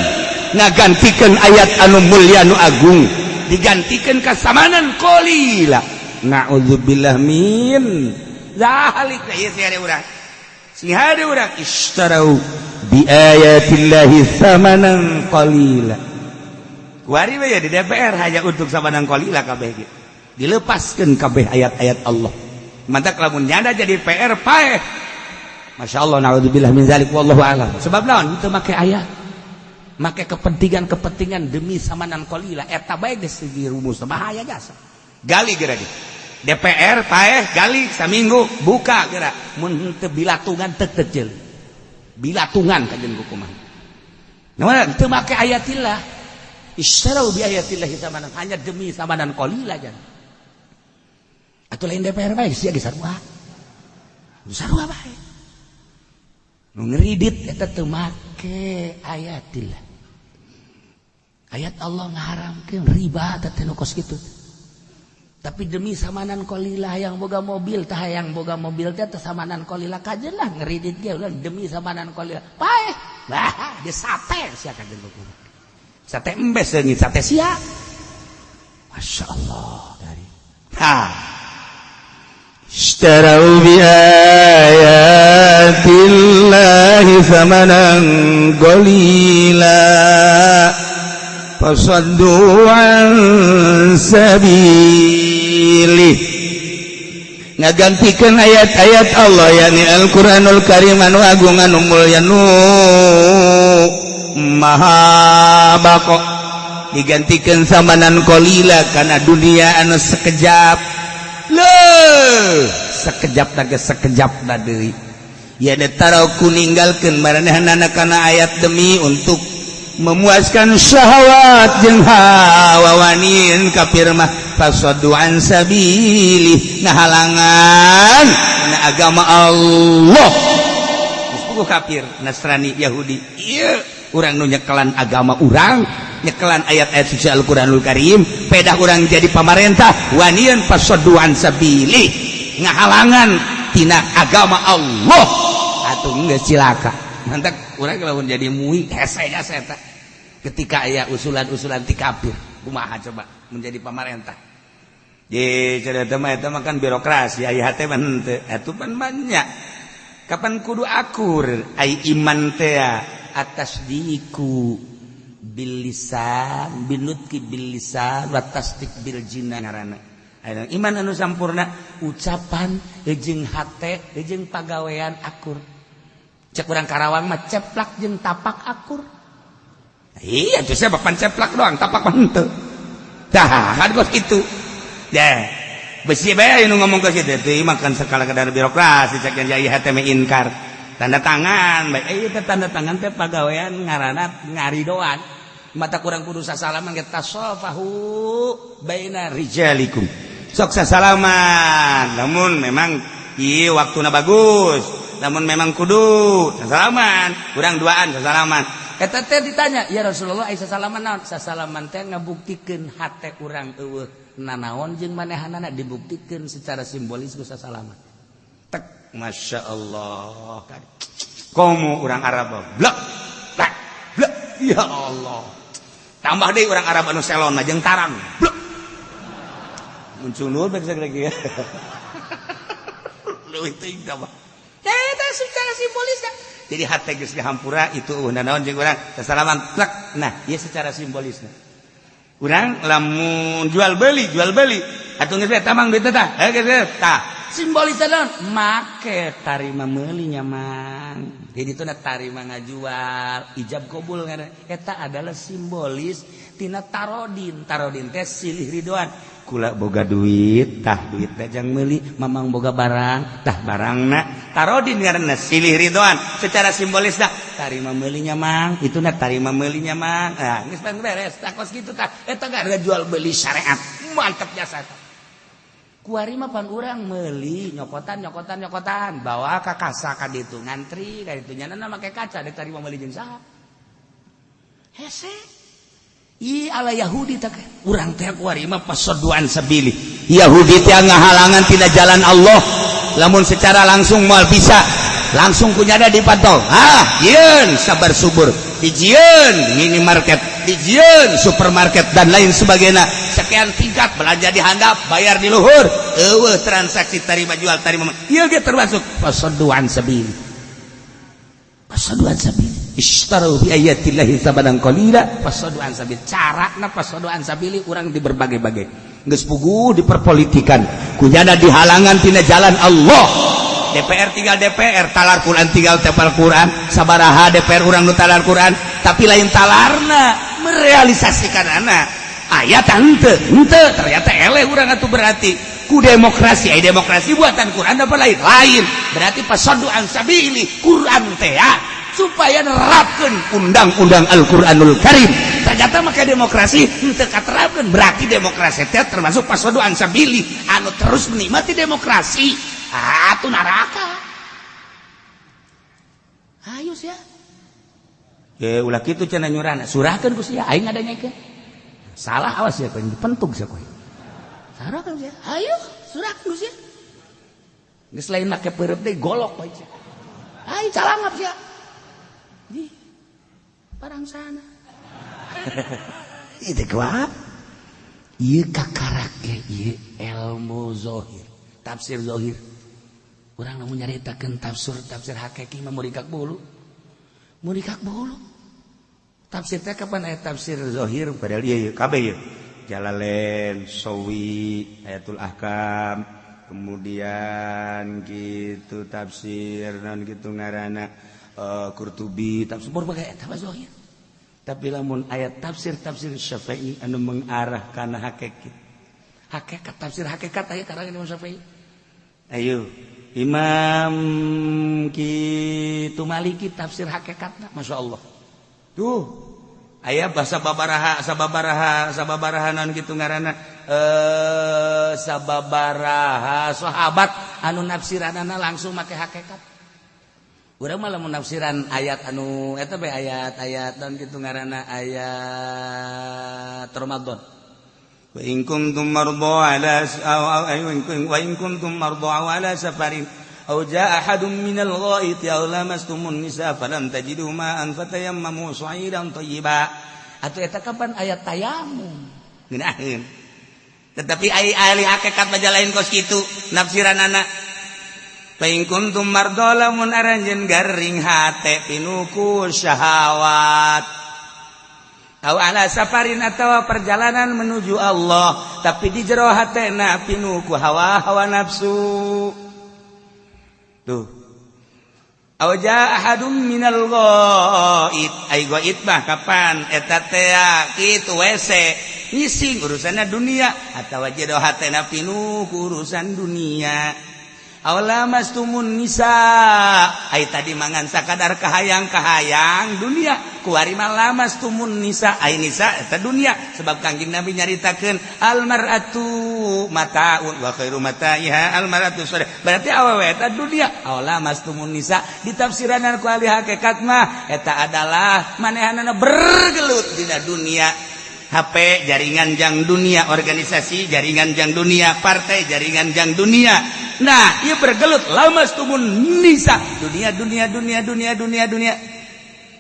ngagantikeun ayat anu mulia nu agung, digantikeun ka samanan qalila. Na'udzubillah min zalik. Ieu sih ada urang. Sing hade urang istarau bi ayatillahi samanan qalila. Kuari we di DPR hanya untuk samanan qalila kabeh ge. Dilepaskeun kabeh ayat-ayat Allah. Mantak lamun nyanda jadi PR paeh. Masyaallah naudzubillah min zalik wallahu alam. Sebab naon teu make ayat. Make kepentingan-kepentingan demi samanan qalila eta bae geus dirumus bahaya jasa. Gali geura di DPR paeh gali saminggu buka geura mun teu bilatungan teu teu bilatungan kajen hukuman. Nah, teu make ayatillah. Istarau bi ayatillah samanan hanya demi samanan qalila jan. Atuh lain DPR bae sia ge sarua. Sarua bae. Nu ngeridit eta teu make ayatillah. Ayat Allah ngaharamkeun riba teh nu kos kitu. Tapi demi samanan qalila yang boga mobil tah yang boga mobil teh samanan qalila kajen lah ngeridit ge ulah demi samanan qalila paeh bah di sate sia kajen kumaha sate embes leungit sate sia. Masya Allah dari ha Ishtarau bi ayatillahi thamanan qalila fasaddu an sabili. Ngagantikan ayat-ayat Allah yakni Al-Qur'anul Karim anu agung anu mulya nu maha bako digantikan samanan qalila kana dunia anu sekejap. Leuh, sekejap da geus sekejap da deui. Ya taraku ninggalkeun maranehanana kana ayat demi untuk memuaskan syahwat jeung hawa wanin kafir mah fasaddu an sabili ngahalangan kana agama Allah. Geus kafir Nasrani Yahudi ieu urang nu nyekelan agama urang nyekelan ayat-ayat suci Al-Qur'anul Karim pedah urang jadi pamarentah wanian fasaddu an sabili ngahalangan tina agama Allah atuh geus cilaka. Mantak urang lamun jadi MUI hese jasa eta ketika aya usulan-usulan ti kafir kumaha coba menjadi pamarentah. Ye cerita mah eta mah kan birokrasi aya hate mah henteu atuh pan banyak kapan kudu akur ai iman teh atas diku bil lisan binutki bil lisan wa tasdik bil jinan ngaranna. Iman anu sampurna ucapan jeung hate jeung pagawean akur. Cek urang Karawang mah ceplak jeung tapak akur. Iya tuh saya bapan ceplak doang tapak mah henteu. Tah kan kos kitu. Ya besi bae nu ngomong ke situ teh makan sakala kadar birokrasi cek yang jaya hate mah inkar. Tanda tangan bae ieu teh tanda tangan teh pagawean ngaranna ngaridoan. Mata kurang kudu sasalaman ge tasofahu baina rijalikum. Sok sasalaman namun memang ieu waktuna bagus. Namun memang kudu sasalaman, kurang duaan sasalaman. Eta teh ditanya, "Ya Rasulullah, ai sasalaman naon?" Sasalaman teh ngabuktikeun hate urang eueuh nanaon jeung manehanana dibuktikeun secara simbolis ku sasalaman. Tek, Masya Allah. Komo urang Arab blek blek blek ya Allah. Tambah deui urang Arab anu selon jeung tarang. Blek. Muncul nur bae sagrek ya. Leuwih teuing tambah. Eta secara simbolis Jadi hate geus dihampura itu naon jeung urang salaman plek. Nah, ieu secara simbolisna. Urang lamun jual beli atuh geus tamang duit tah. Eh, geus tah. Simbolisna naon? Make tarima meuli nya, Mang. Jadi itu na tarima ngajual, ijab kabul ngaranna. Eta adalah simbolis tina tarodin. Tarodin teh silih ridoan. Kula boga duit, tah duit teh jang meuli, Mamang boga barang, tah barangna. Tarodin ngaranna silih ridoan. Secara simbolis dah tarima meulinya, Mang, itu na tarima meulinya, Mang. Nah, geus beres, tah kos kitu tah. Eta gak jual beli syariat. Mantap jasa eta. Kuari mah pan urang meuli nyokotan, nyokotan, nyokotan, bawa ka kasa ka ditu, ngantri ka ditu, nyana make kaca dek tarima meuli jeung saha. Hese. Ih, ala Yahudi tak urang teh kuari mah فصدوا عن سبيل. Yahudi teh ngahalangan tina jalan Allah. Lamun secara langsung moal bisa langsung kunyada dipantau. Ah, yeun sabar subur, dijieun minimarket, dijieun supermarket, dan lain sebagainya. Sekian tingkat, belanja di handap, bayar di luhur, eueuh transaksi tarima jual, tarima. Ieu ge termasuk فصدوا عن سبيل, فصدوا عن سبيل. اشتروا بآيات الله ثمنا قليلا فصدوا عن سبيل. Carana فصدوا عن سبيل urang di berbagai-bagai geus puguh diperpolitikan, kunyana dihalangan tina jalan Allah. DPR tinggal DPR, talar Quran tinggal tepal Quran. Sabaraha DPR urang nu talar Quran, tapi lain talarna, merealisasikan anak ayat henteu henteu. Ternyata eleh urang atuh. Berarti ku demokrasi, ay demokrasi buatan Quran apa lain? Lain. Berarti فصدوا عن سبيل Quran teh ya, supaya nerapkeun undang-undang Al-Qur'anul Karim. Ternyata maka demokrasi henteu katerapkeun. Berarti demokrasi teh termasuk فصدوا عن سبيل. Anu terus menikmati demokrasi atuh neraka. Ayo sia. Eh, ulah kitu cenah nyurana. Surahkeun ku sia, aing ngadanyakeun. Salah, awas ya kowe, dipentuk sia kowe. Surahkeun sia. Ayo, surahkeun ku sia. Geus lain make peureub deui, golok bae sia. Ayo calangap sia. Di parang sana. Itu kuat. Ieu kakarak ge ieu ilmu zohir, tafsir zohir. Urang lamun nyaritakeun tafsir tafsir hakiki mah murikak bulu. Murikak bulu. Tafsir teh kapan aya tafsir zohir, padahal ieu kabeh ieu. Jalalain, Sawi, Ayatul Ahkam, kemudian gitu tafsir non gitu ngaranna Qurtubi, tafsir berbagai eta mah zohir. Tapi lamun ayat tafsir tafsir Syafi'i anu mengarah kana hakikat. Hakikat, tafsir hakikat aya karangan Imam Syafi'i. Ayo Imam kitu Maliki tafsir hakikatna, Masya Allah. Tuh aya bahasa babaraha sababaraha sababaraha naon gitu ngaranna, sababaraha sahabat anu nafsiranana langsung make hakikat. Urang mah lamun nafsiran ayat anu eta bae, ayat-ayat naon gitu ngaranna, ayat Ramadan. وإن كنتم مرضى على أو وإن كنتم مرضى أو على سفر أو جاء أحد من الغائط أو لامستم النساء فلم تجدوا ماء فتيمموا صعيدا طيبا. Atau eta kapan ayat tayamum ngeunaheun, tetapi ai ahli hakikat mah lain kos kitu nafsiranana. فإن كنتم مرضى, lamun aranjeun garing hate pinuh ku syahwat, أو على سفر atau perjalanan menuju Allah, tapi di jero hatena pinuh ku hawa hawa nafsu tuh, أو جاء أحد من الغائط. Ai غائط mah kapan eta teh kitu, WC, ngising, urusanna dunia, atawa jero hatena pinuh ku urusan dunia, أو لامستم النساء. Ai tadi mangan sakadar kahayang-kahayang dunia, kuari mah لامستم النساء. Ai nisa eta dunia, sebab Kangjeng Nabi nyaritakeun المرأة متاع وخير متاعها المرأة الصالحة. Berarti awewe eta dunia. أو لامستم النساء ditafsiranan ku ahli hakikat mah eta adalah manehanana bergelut dina dunia. HP jaringan jang dunia, organisasi jaringan jang dunia, partai jaringan jang dunia. Nah, ia bergelut لامستم النساء, dunia, dunia, dunia, dunia, dunia, dunia.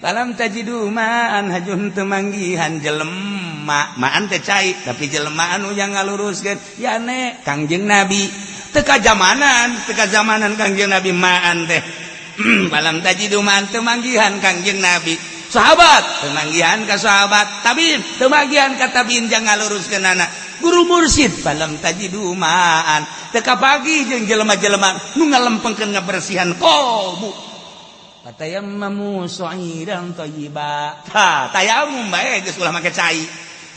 فلم تجدوا ماء, hajun teu manggihan jelema, ماء teh cai, tapi jelema anu yang ngaluruskeun ya ne Kangjeng Nabi. Teu kajamanan, teu kajamanan Kangjeng Nabi ماء teh. Falam tajidu ma'an, teu manggihan Kangjeng Nabi. Sahabat teu manggihan ka sahabat, tabiin teu manggihan ka tabiin jang ngaluruskeunana. Guru mursyid falam tajidu ma'an, teu kapagi jeung jelema-jelema nu ngalempengkeun ngabersihan qalbu. Fatayammamu sha'idan thayyiba. Tah, tayamum bae geus ulah make cai.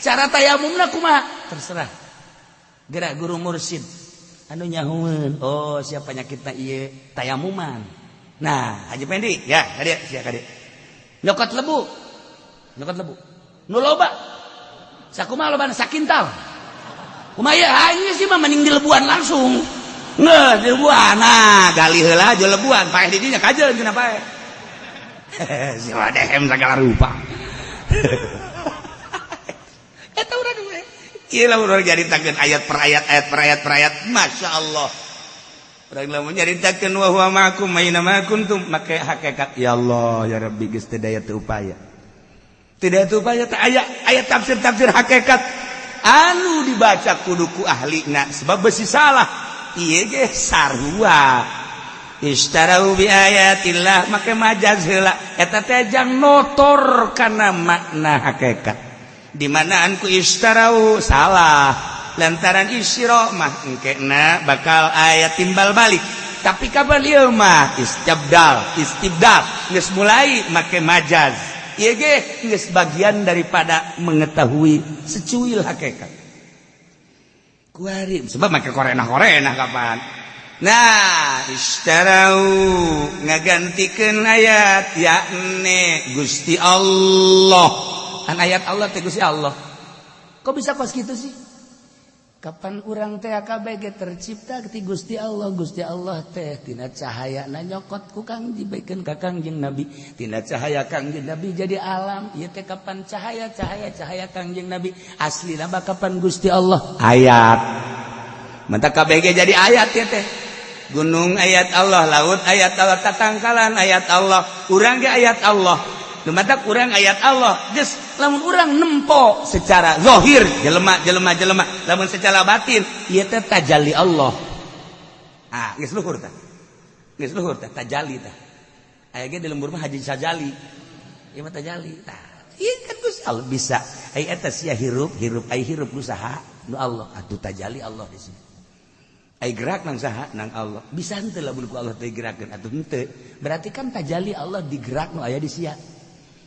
Cara tayamumna kumaha? Terserah. Gerak guru mursyid anu nyahueun, oh siapa penyakitna ieu tayamuman. Nah, Haji Pendi, ya, kadieu sia kadieu. Nyokot lebu. Nyokot lebu. Nu loba. Sakumaha lobana sakintal. Kumaha ieu aing sih mah mending dilebuan langsung. Ngeuh dilebuan. Nah, gali heula jo lebuan, paeh di dinya kajeun cenah paeh. Si wadehem segala rupa. Eta urang we. Ieu lamun urang nyaritakeun ayat per ayat, ayat per ayat per ayat, Masya Allah. Urang lamun nyaritakeun wa huwa ma'akum aina ma kuntum, make hakikat ya Allah ya Rabbi geus teu daya teu upaya. Teu daya teu upaya teh aya ayat tafsir-tafsir hakikat anu dibaca kudu ku ahlina sebab besi salah. Ieu ge sarua. Ishtarau bi ayatillah make majaz heula eta teh jang notor kana makna hakikat. Di manaan ku ishtarau salah lantaran isyra mah engkena bakal aya timbal balik, tapi kapan ieu mah istibdal istibdal geus mulai make majaz ieu ge geus bagian daripada mengetahui secuil hakikat kuari sebab make korenah-korenah kapan. Nah, ishtarau ngagantikeun ayat yakni Gusti Allah. Kan ayat Allah teh Gusti Allah. Kok bisa kos gitu sih? Kapan urang teh KBG tercipta ti Gusti Allah, Gusti Allah teh tina cahayana nyokot ku Kang dibaikeun ka Kangjeng Nabi. Tina cahaya Kangjeng Nabi jadi alam. Ieu teh kapan cahaya cahaya cahaya Kangjeng Nabi aslina mah kapan Gusti Allah ayat. Mantap KBG jadi ayat ya teh. Gunung ayat Allah, laut ayat Allah, tatangkalan ayat Allah, urang ge ayat Allah. Lumatak urang ayat Allah. Geus lamun urang nempo secara zahir jelema jelema jelema, lamun secara batin ieu teh tajalli Allah. Ah, geus luhur tah. Geus luhur tah tajalli tah. Aya ge di lembur mah Haji Sajali. Ieu mah tajalli tah. Ieu kan Gusti Allah bisa. Ai eta sia hirup, hirup ai hirup nu saha? Nu Allah. Atuh tajalli Allah di sini. Ai gerak nang saha? Nang Allah. Bisa henteu lamun ku Allah teh gerakeun atuh henteu. Berarti kan tajalli Allah digerak nu aya di sia.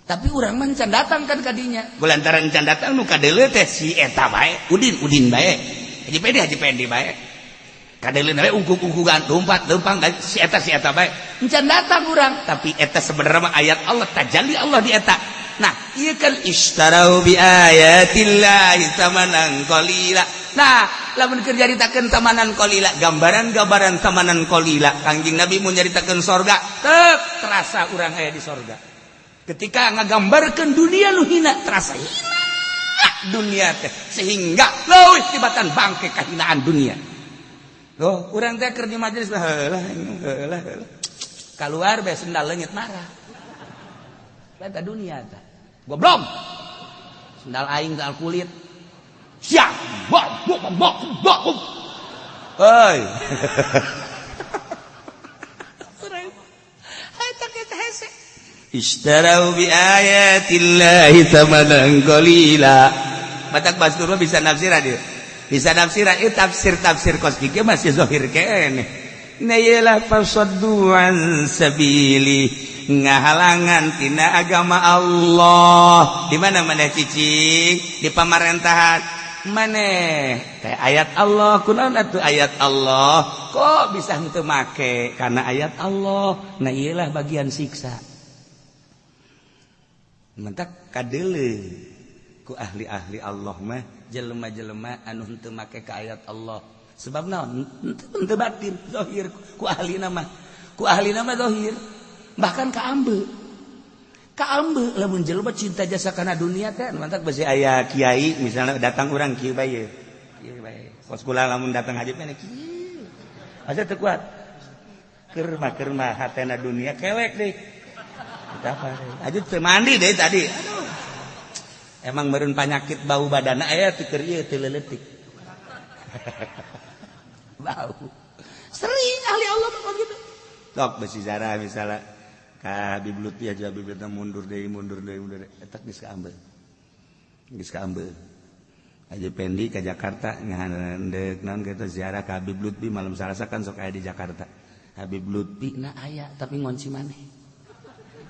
Tapi urang mah can datang kan kadinya. Lantaran can datang nu kadeuleu teh si eta bae, Udin Udin bae. Haji Pendi Haji Pendi bae. Kadeuleu bae ungkuk-ungkukan lompat lempang si eta bae. Can datang urang, tapi eta sebenarnya mah ayat Allah, tajalli Allah di eta. Nah, ieu kan ishtarau bi ayatillahi thamanan qalila. Nah, lamun keur nyaritakeun tamanan qalila, gambaran-gambaran tamanan qalila, Kangjeng Nabi mun nyaritakeun sorga, teu terasa urang aya di sorga. Ketika ngagambarkeun dunia nu hina, terasa hina dunia teh, sehingga leuwih tibatan bangke kahinaan dunia. Loh, urang teh keur di majelis heula heula heula. Kaluar bae sendal leungit marah. Eta dunia teh. Goblok. Sendal aing sendal kulit. Siap. Bok bok bok bok. Hei. Eta kita hese. Ishtarau bi ayatillahi thamanan qalila. Batak Bastur bisa nafsiran dia. Bisa nafsiran ieu tafsir-tafsir kos kieu masih zahir keneh. Na ieu fasaddu an sabili, ngahalangan tina agama Allah. Di mana maneh cicing? Di pamarentahan. Maneh teh ayat Allah, kunaon atuh ayat Allah? Kok bisa henteu make karena ayat Allah? Nah ieu lah bagian siksa. Mentak kadeuleu ku ahli-ahli Allah mah jelema-jelema anu henteu make ka ayat Allah. Sebab naon? Henteu batin, zahir ku ahlina mah. Ku ahlina mah zahir. Bahkan ka ambe. Ka ambe lamun jelema cinta jasa kana dunia teh mantak besi aya kiai misalnya datang urang kieu bae. Kieu bae. Kos kula lamun datang haji mah kieu. Asa teu kuat. Keur mah hatena dunia kelek deui. Aja teu mandi deh tadi. Aduh. Emang meureun panyakit bau badana aya teu keur ieu teu leuletik. Bau. Sering ahli Allah mah gitu. Tok besi zarah misalnya ka Habib Lutfi aja Habib Lutfi mundur deui mundur deui mundur eta geus kaambeul. Geus kaambeul. Haji Pendi ke Jakarta ngahandeuk naon kitu ziarah ka Habib Lutfi malam Salasa kan sok aya di Jakarta. Habib Lutfi na aya tapi ngonci maneh.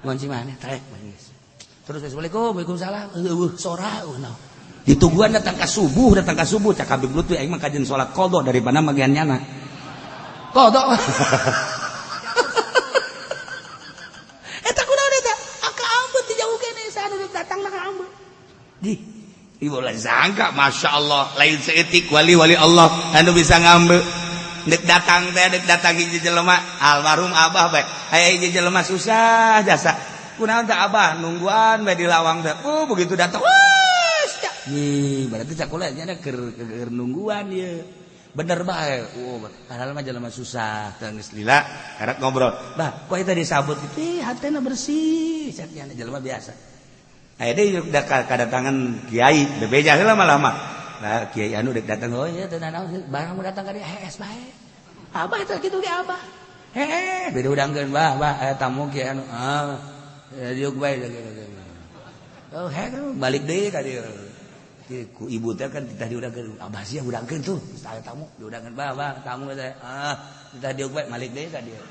Ngonci maneh trek geus. Terus assalamualaikum, waalaikumsalam. Eueuh sora eueuh naon. Ditungguan datang ka subuh cak Habib Lutfi aing mah kajen salat qadha daripada magian nyana. Qadha. Eta kunaon eta? Aka ambet di jauh keneh saha nu datang na ka ambet. Di ibu lah sangka Masya Allah lain seetik wali-wali Allah anu bisa ngambe dek datang teh dek datang hiji jelema almarhum abah bae aya hiji jelema susah jasa kunaon teh abah nungguan bae di lawang teh begitu datang wah nih berarti cakula nya keur nungguan ieu bener bae oh padahal mah jelema susah teh geus lila karek ngobrol bah kok eta disabut kitu hatena bersih cak nya jelema biasa. Aya deui kadatangan kiai bebeja heula lama-lama. Nah, kiai anu dek datang oh iya teu nanaon barang datang ka dieu hees bae. Abah eta kitu ge abah. Heeh, beda udangkeun bah, bah aya tamu kiai anu ah diuk bae. Oh, heeh balik deui ka dieu. Ku ibu teh kan titah diudangkeun, abah sia udangkeun tuh, aya tamu diudangkeun bah, bah tamu teh. Ah, titah diuk bae balik deui ka dieu.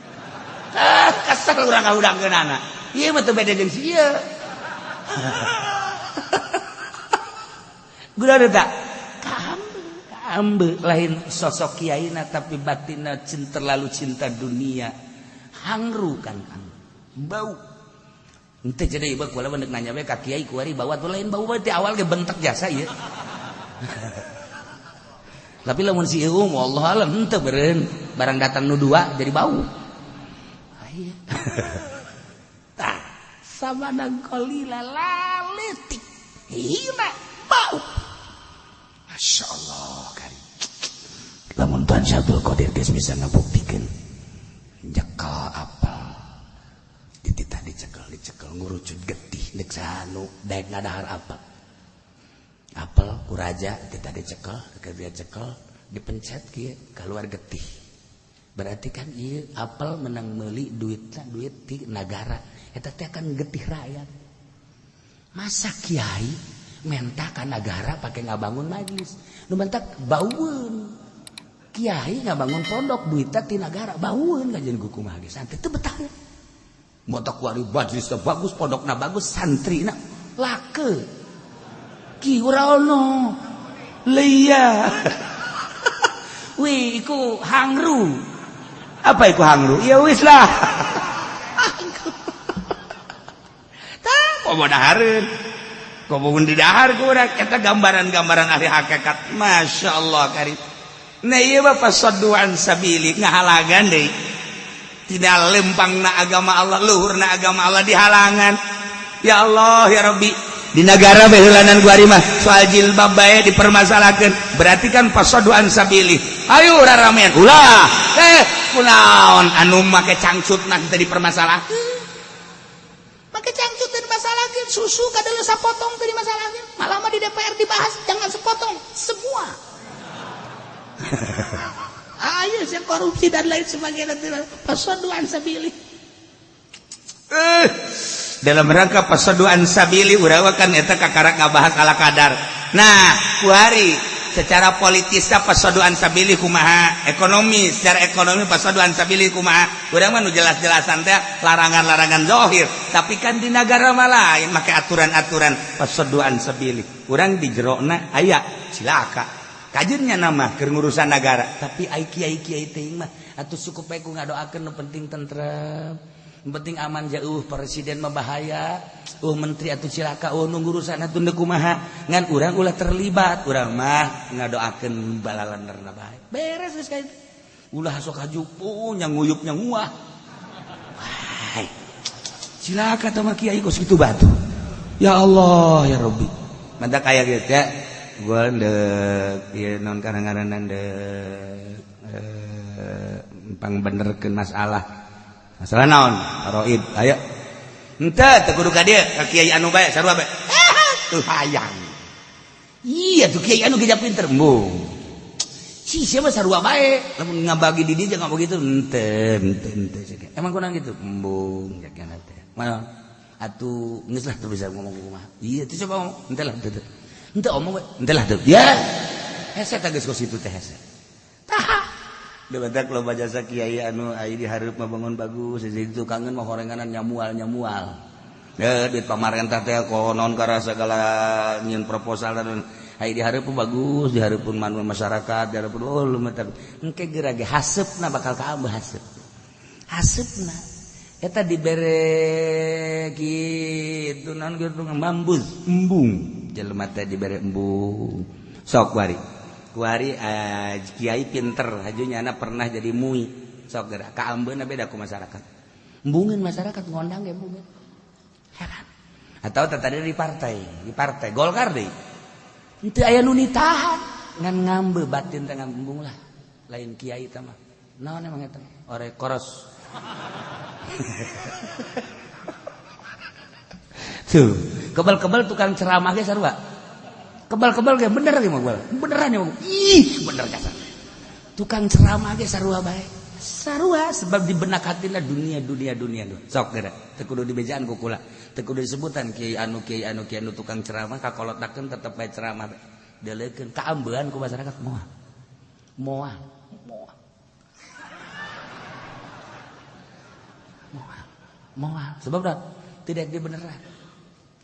Ah, kesel urang ngaudangkeunana. Ieu mah teu beda jeung si ieu. Guna tak kaambe lain sosok kiaina tapi batinna cinta terlalu cinta dunia hangru kan kang bau ente jadi ieu kula benek nanya we ka kiai kuari bawa tuh lain bau teh awal ge bentek jasa ieu. Tapi lamun si ieu wallahu alam henteu beureun barang datang nu dua jadi bau. Aya tah samadang qalila laletik hina bau. Masya Allah kari lamun Tuhan Syabdul Qadir geus bisa ngabuktikeun nyekel apel dititah dicekel dicekel ngurucut getih deuk sanu daek ngadahar apel apel ku raja dititah dicekel keur dia cekel dipencet kieu keluar getih berarti kan ieu apel menang meuli duitna duit ti nagara eta teh kan getih rakyat. Masa kiai menta ka nagara pake ngabangun majlis nu mentak baueun kiai ngabangun pondok duitna ti nagara baueun kajian ku kumaha ge santri teu betah motok kuari majlisna bagus pondokna bagus santrina lake ki ora ono leia wih iku hangru apa iku hangru ya wis lah tah komo dahareun komo di dahar ku urang eta gambaran-gambaran ahli hakikat Masya Allah karim. Nah ieu mah fasaddu an sabili ngahalagan deui tidak lempangna agama Allah luhurna agama Allah dihalangan. Ya Allah ya Rabbi di negara beheulanan gua mah soal jilbab bae dipermasalahkeun berarti kan fasaddu an sabili ayo raramean ulah kunaon anu make cangcutna teu dipermasalahkeun make cangcut teu dimasalahkeun susu kadeuleu sapotong teu dimasalahkeun malah mah di DPR dibahas jangan sepotong semua. Ayo sih korupsi dan lain sebagainya fasaddu an sabili. Dalam rangka fasaddu an sabili urang kan eta kakara ngabahas ala kadar. Nah, kuari secara politisnya fasaddu an sabili kumaha, ekonomi secara ekonomi fasaddu an sabili kumaha. Urang mah nu jelas-jelasan teh larangan-larangan zahir, tapi kan di nagara mah lain make aturan-aturan fasaddu an sabili. Urang di jerona aya cilaka. Kajennya nama keur ngurusan nagara, tapi ai kiai-kiai teuing mah atuh cukup bae ku ngadoakeun nu penting tentrem, nu penting aman jauh presiden mah bahaya, menteri atuh cilaka, nu ngurusan atuh deuk kumaha, ngan urang ulah terlibat, urang mah ngadoakeun balalenerna bae. Beres geus ka itu. Ulah sok hajupu nya nguyup nya nguah. Wah. Cilaka teh mah kiai kos kitu batu. Ya Allah ya Rabbi. Mantap aya kieu teh. Gua ndek ieu naon karang-garanan ndek pangbenerkeun masalah. Masalah naon? Roib. Ayo. Henteu teu kudu ka dieu, ka kiai anu bae sarua bae. Tuh hayang. Iya tuh kiai anu geus pinter. Embung. Si siapa sarua bae lamun ngabagi di dieu jangan begitu henteu henteu henteu. Emang kurang gitu embung jakana teh. Mana atuh geus lah teu bisa ngomong kumaha. Iya teu coba ngomong henteu lah teu. Henteu omong we henteu lah teu. Ya. Hese teh geus kos kitu teh hese. Tah. Debatak loba jasa kiai anu ai di hareup mah bangun bagus, di tukangeun mah horenganan nyamual-nyamual. Ya duit pamarentah teh konon karena segala nyin proposal dan ai di hareup bagus, di hareupeun manu masyarakat, di hareupeun oh lumayan engke geura ge haseupna bakal kaambeuh haseup. Haseupna eta dibere kitu naon kitu ngambus, embung. Jelema teh dibere embung. Sok kuari. Kuari kiai pinter, haju nyana pernah jadi mui. Sok geura kaambeuna beda ku masyarakat. Embungeun masyarakat ngondang ge embungeun. Heran. Atau tadi di partai Golkar deh. Itu aya nu nitahan ngan ngambe batin teh ngambung lah. Lain kiai teh mah. Naon emang eta? Ore koros. Tuh, kebal-kebal tukang ceramah ge sarua. Kebal-kebal ge bener ge mah kebal. Beneran ya mah. Ih, bener kasar. Tukang ceramah ge sarua bae. Sarua sebab di benak hatina dunia dunia dunia duh. Sok geura teu kudu dibejaan ku kula. Teu kudu disebutan kiai anu kiai anu kiai anu tukang ceramah kakolotakeun tetep bae ceramah deleukeun kaambean ku masyarakat moal. Moal, moal. Moal, moal. Sebab dah tidak dibeneran.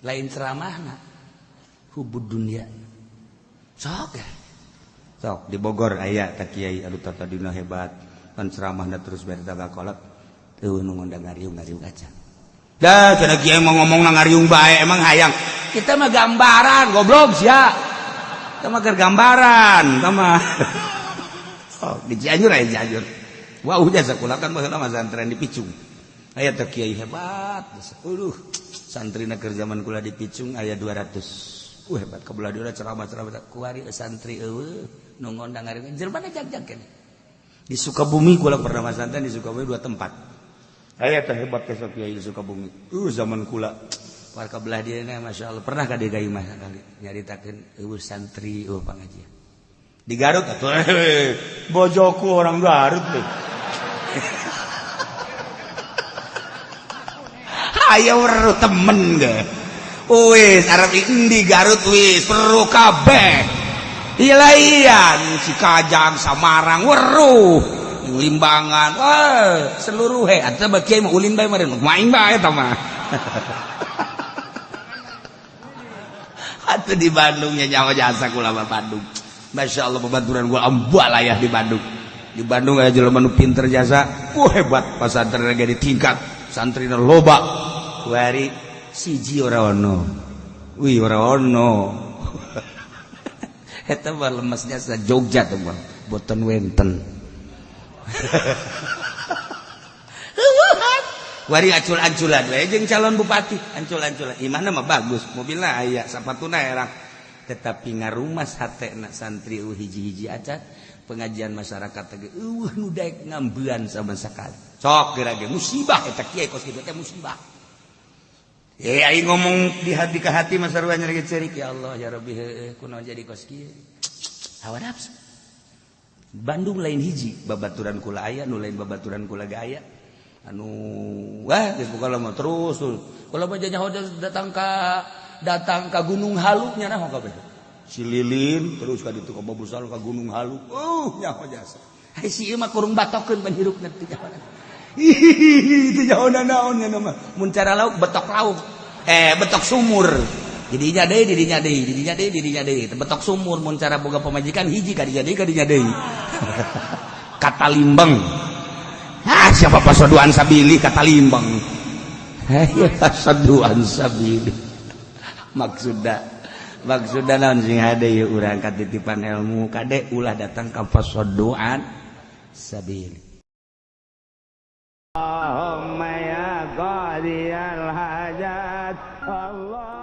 Lain ceramahna hubud dunia. Sok ya. Sok di Bogor aya tah kiai anu tadina hebat. Kan ceramahna terus bari tagakolot teu nu ngondang ngariung-ngariung aja. Dah cenah kiai mau ngomong na ngariung bae emang hayang. Kita mah gambaran goblok sia. Kita mah keur gambaran, kita mah. Oh, di Cianjur aya Cianjur. Wah, udah sakola kan baheula mah santren di Picung. Aya teh kiai hebat. Aduh, santrina keur zaman kula di Picung aya 200. Hebat kabelah dieu ceramah-ceramah kuari santri eueuh nu ngondang ngariung. Jelema jag-jag keneh. Di Sukabumi kula pernah masantren di Sukabumi 2 tempat. Aya teh hebat teh kiai di Sukabumi. Zaman kula warga belah dieu na masyaallah pernah ka dieu mah sakali nyaritakeun eueuh santri eueuh pangajian. Di Garut atuh bojoku orang Garut teh. Aya weruh temen ge. Wis arep endi Garut wis weruh kabeh. Ilaian Cikajang Samarang weruh Limbangan wah seluruh he atuh mah kiai mah ulin bae meureun maing bae eta mah. Atuh di Bandung nya nyawa jasa kula mah Bandung. Masyaallah babaturan gua ambalayah di Bandung. Di Bandung aya jelema nu pinter jasa, wah hebat pasantren ge ditingkat, santrina loba. Kuari siji ora ono. Wih ora ono. Eta mah lemesnya sa Jogja tuh mah, boten wenten. Wari acul-aculan we jeung calon bupati, ancul-anculan. Imahna mah bagus, mobilna aya, sapatuna erang. Tetapi ngarumas hatena santri eueuh hiji-hiji acan, pengajian masyarakat teh eueuh nu daek ngambean sama sakali. Sok geura ge musibah eta kiai kos kitu teh musibah. Aing ngomong di hati ke hati mah sarua nyeri cerik ya Allah ya Rabbi heueuh kunaon jadi kos kieu. Hawa nafsu. Bandung lain hiji babaturan kula aya nu lain babaturan kula ge aya. Anu wah geus pokona mah terus tuh. Kula mah nyaho datang ka Gunung Halu nya naon kabeh. Si Lilin terus ka ditu ka Babusal ka Gunung Halu. Nyaho jasa. Ai si ieu mah kurung batokeun pan hirupna teu nyaho. Itu jauh naon nya mah mun cara lauk betok lauk betok sumur didinya deui didinya deui didinya deui didinya deui betok sumur mun cara boga pamajikan hiji kadinya deui kadinya deui kata limbeng ah siapa pasoduan sabili kata limbeng ya pasoduan sabili maksudna naon sing hade ieu urang katitipan ilmu kade ulah datang ka pasoduan sabili. Allahumma ya qadiyal hajat Allah.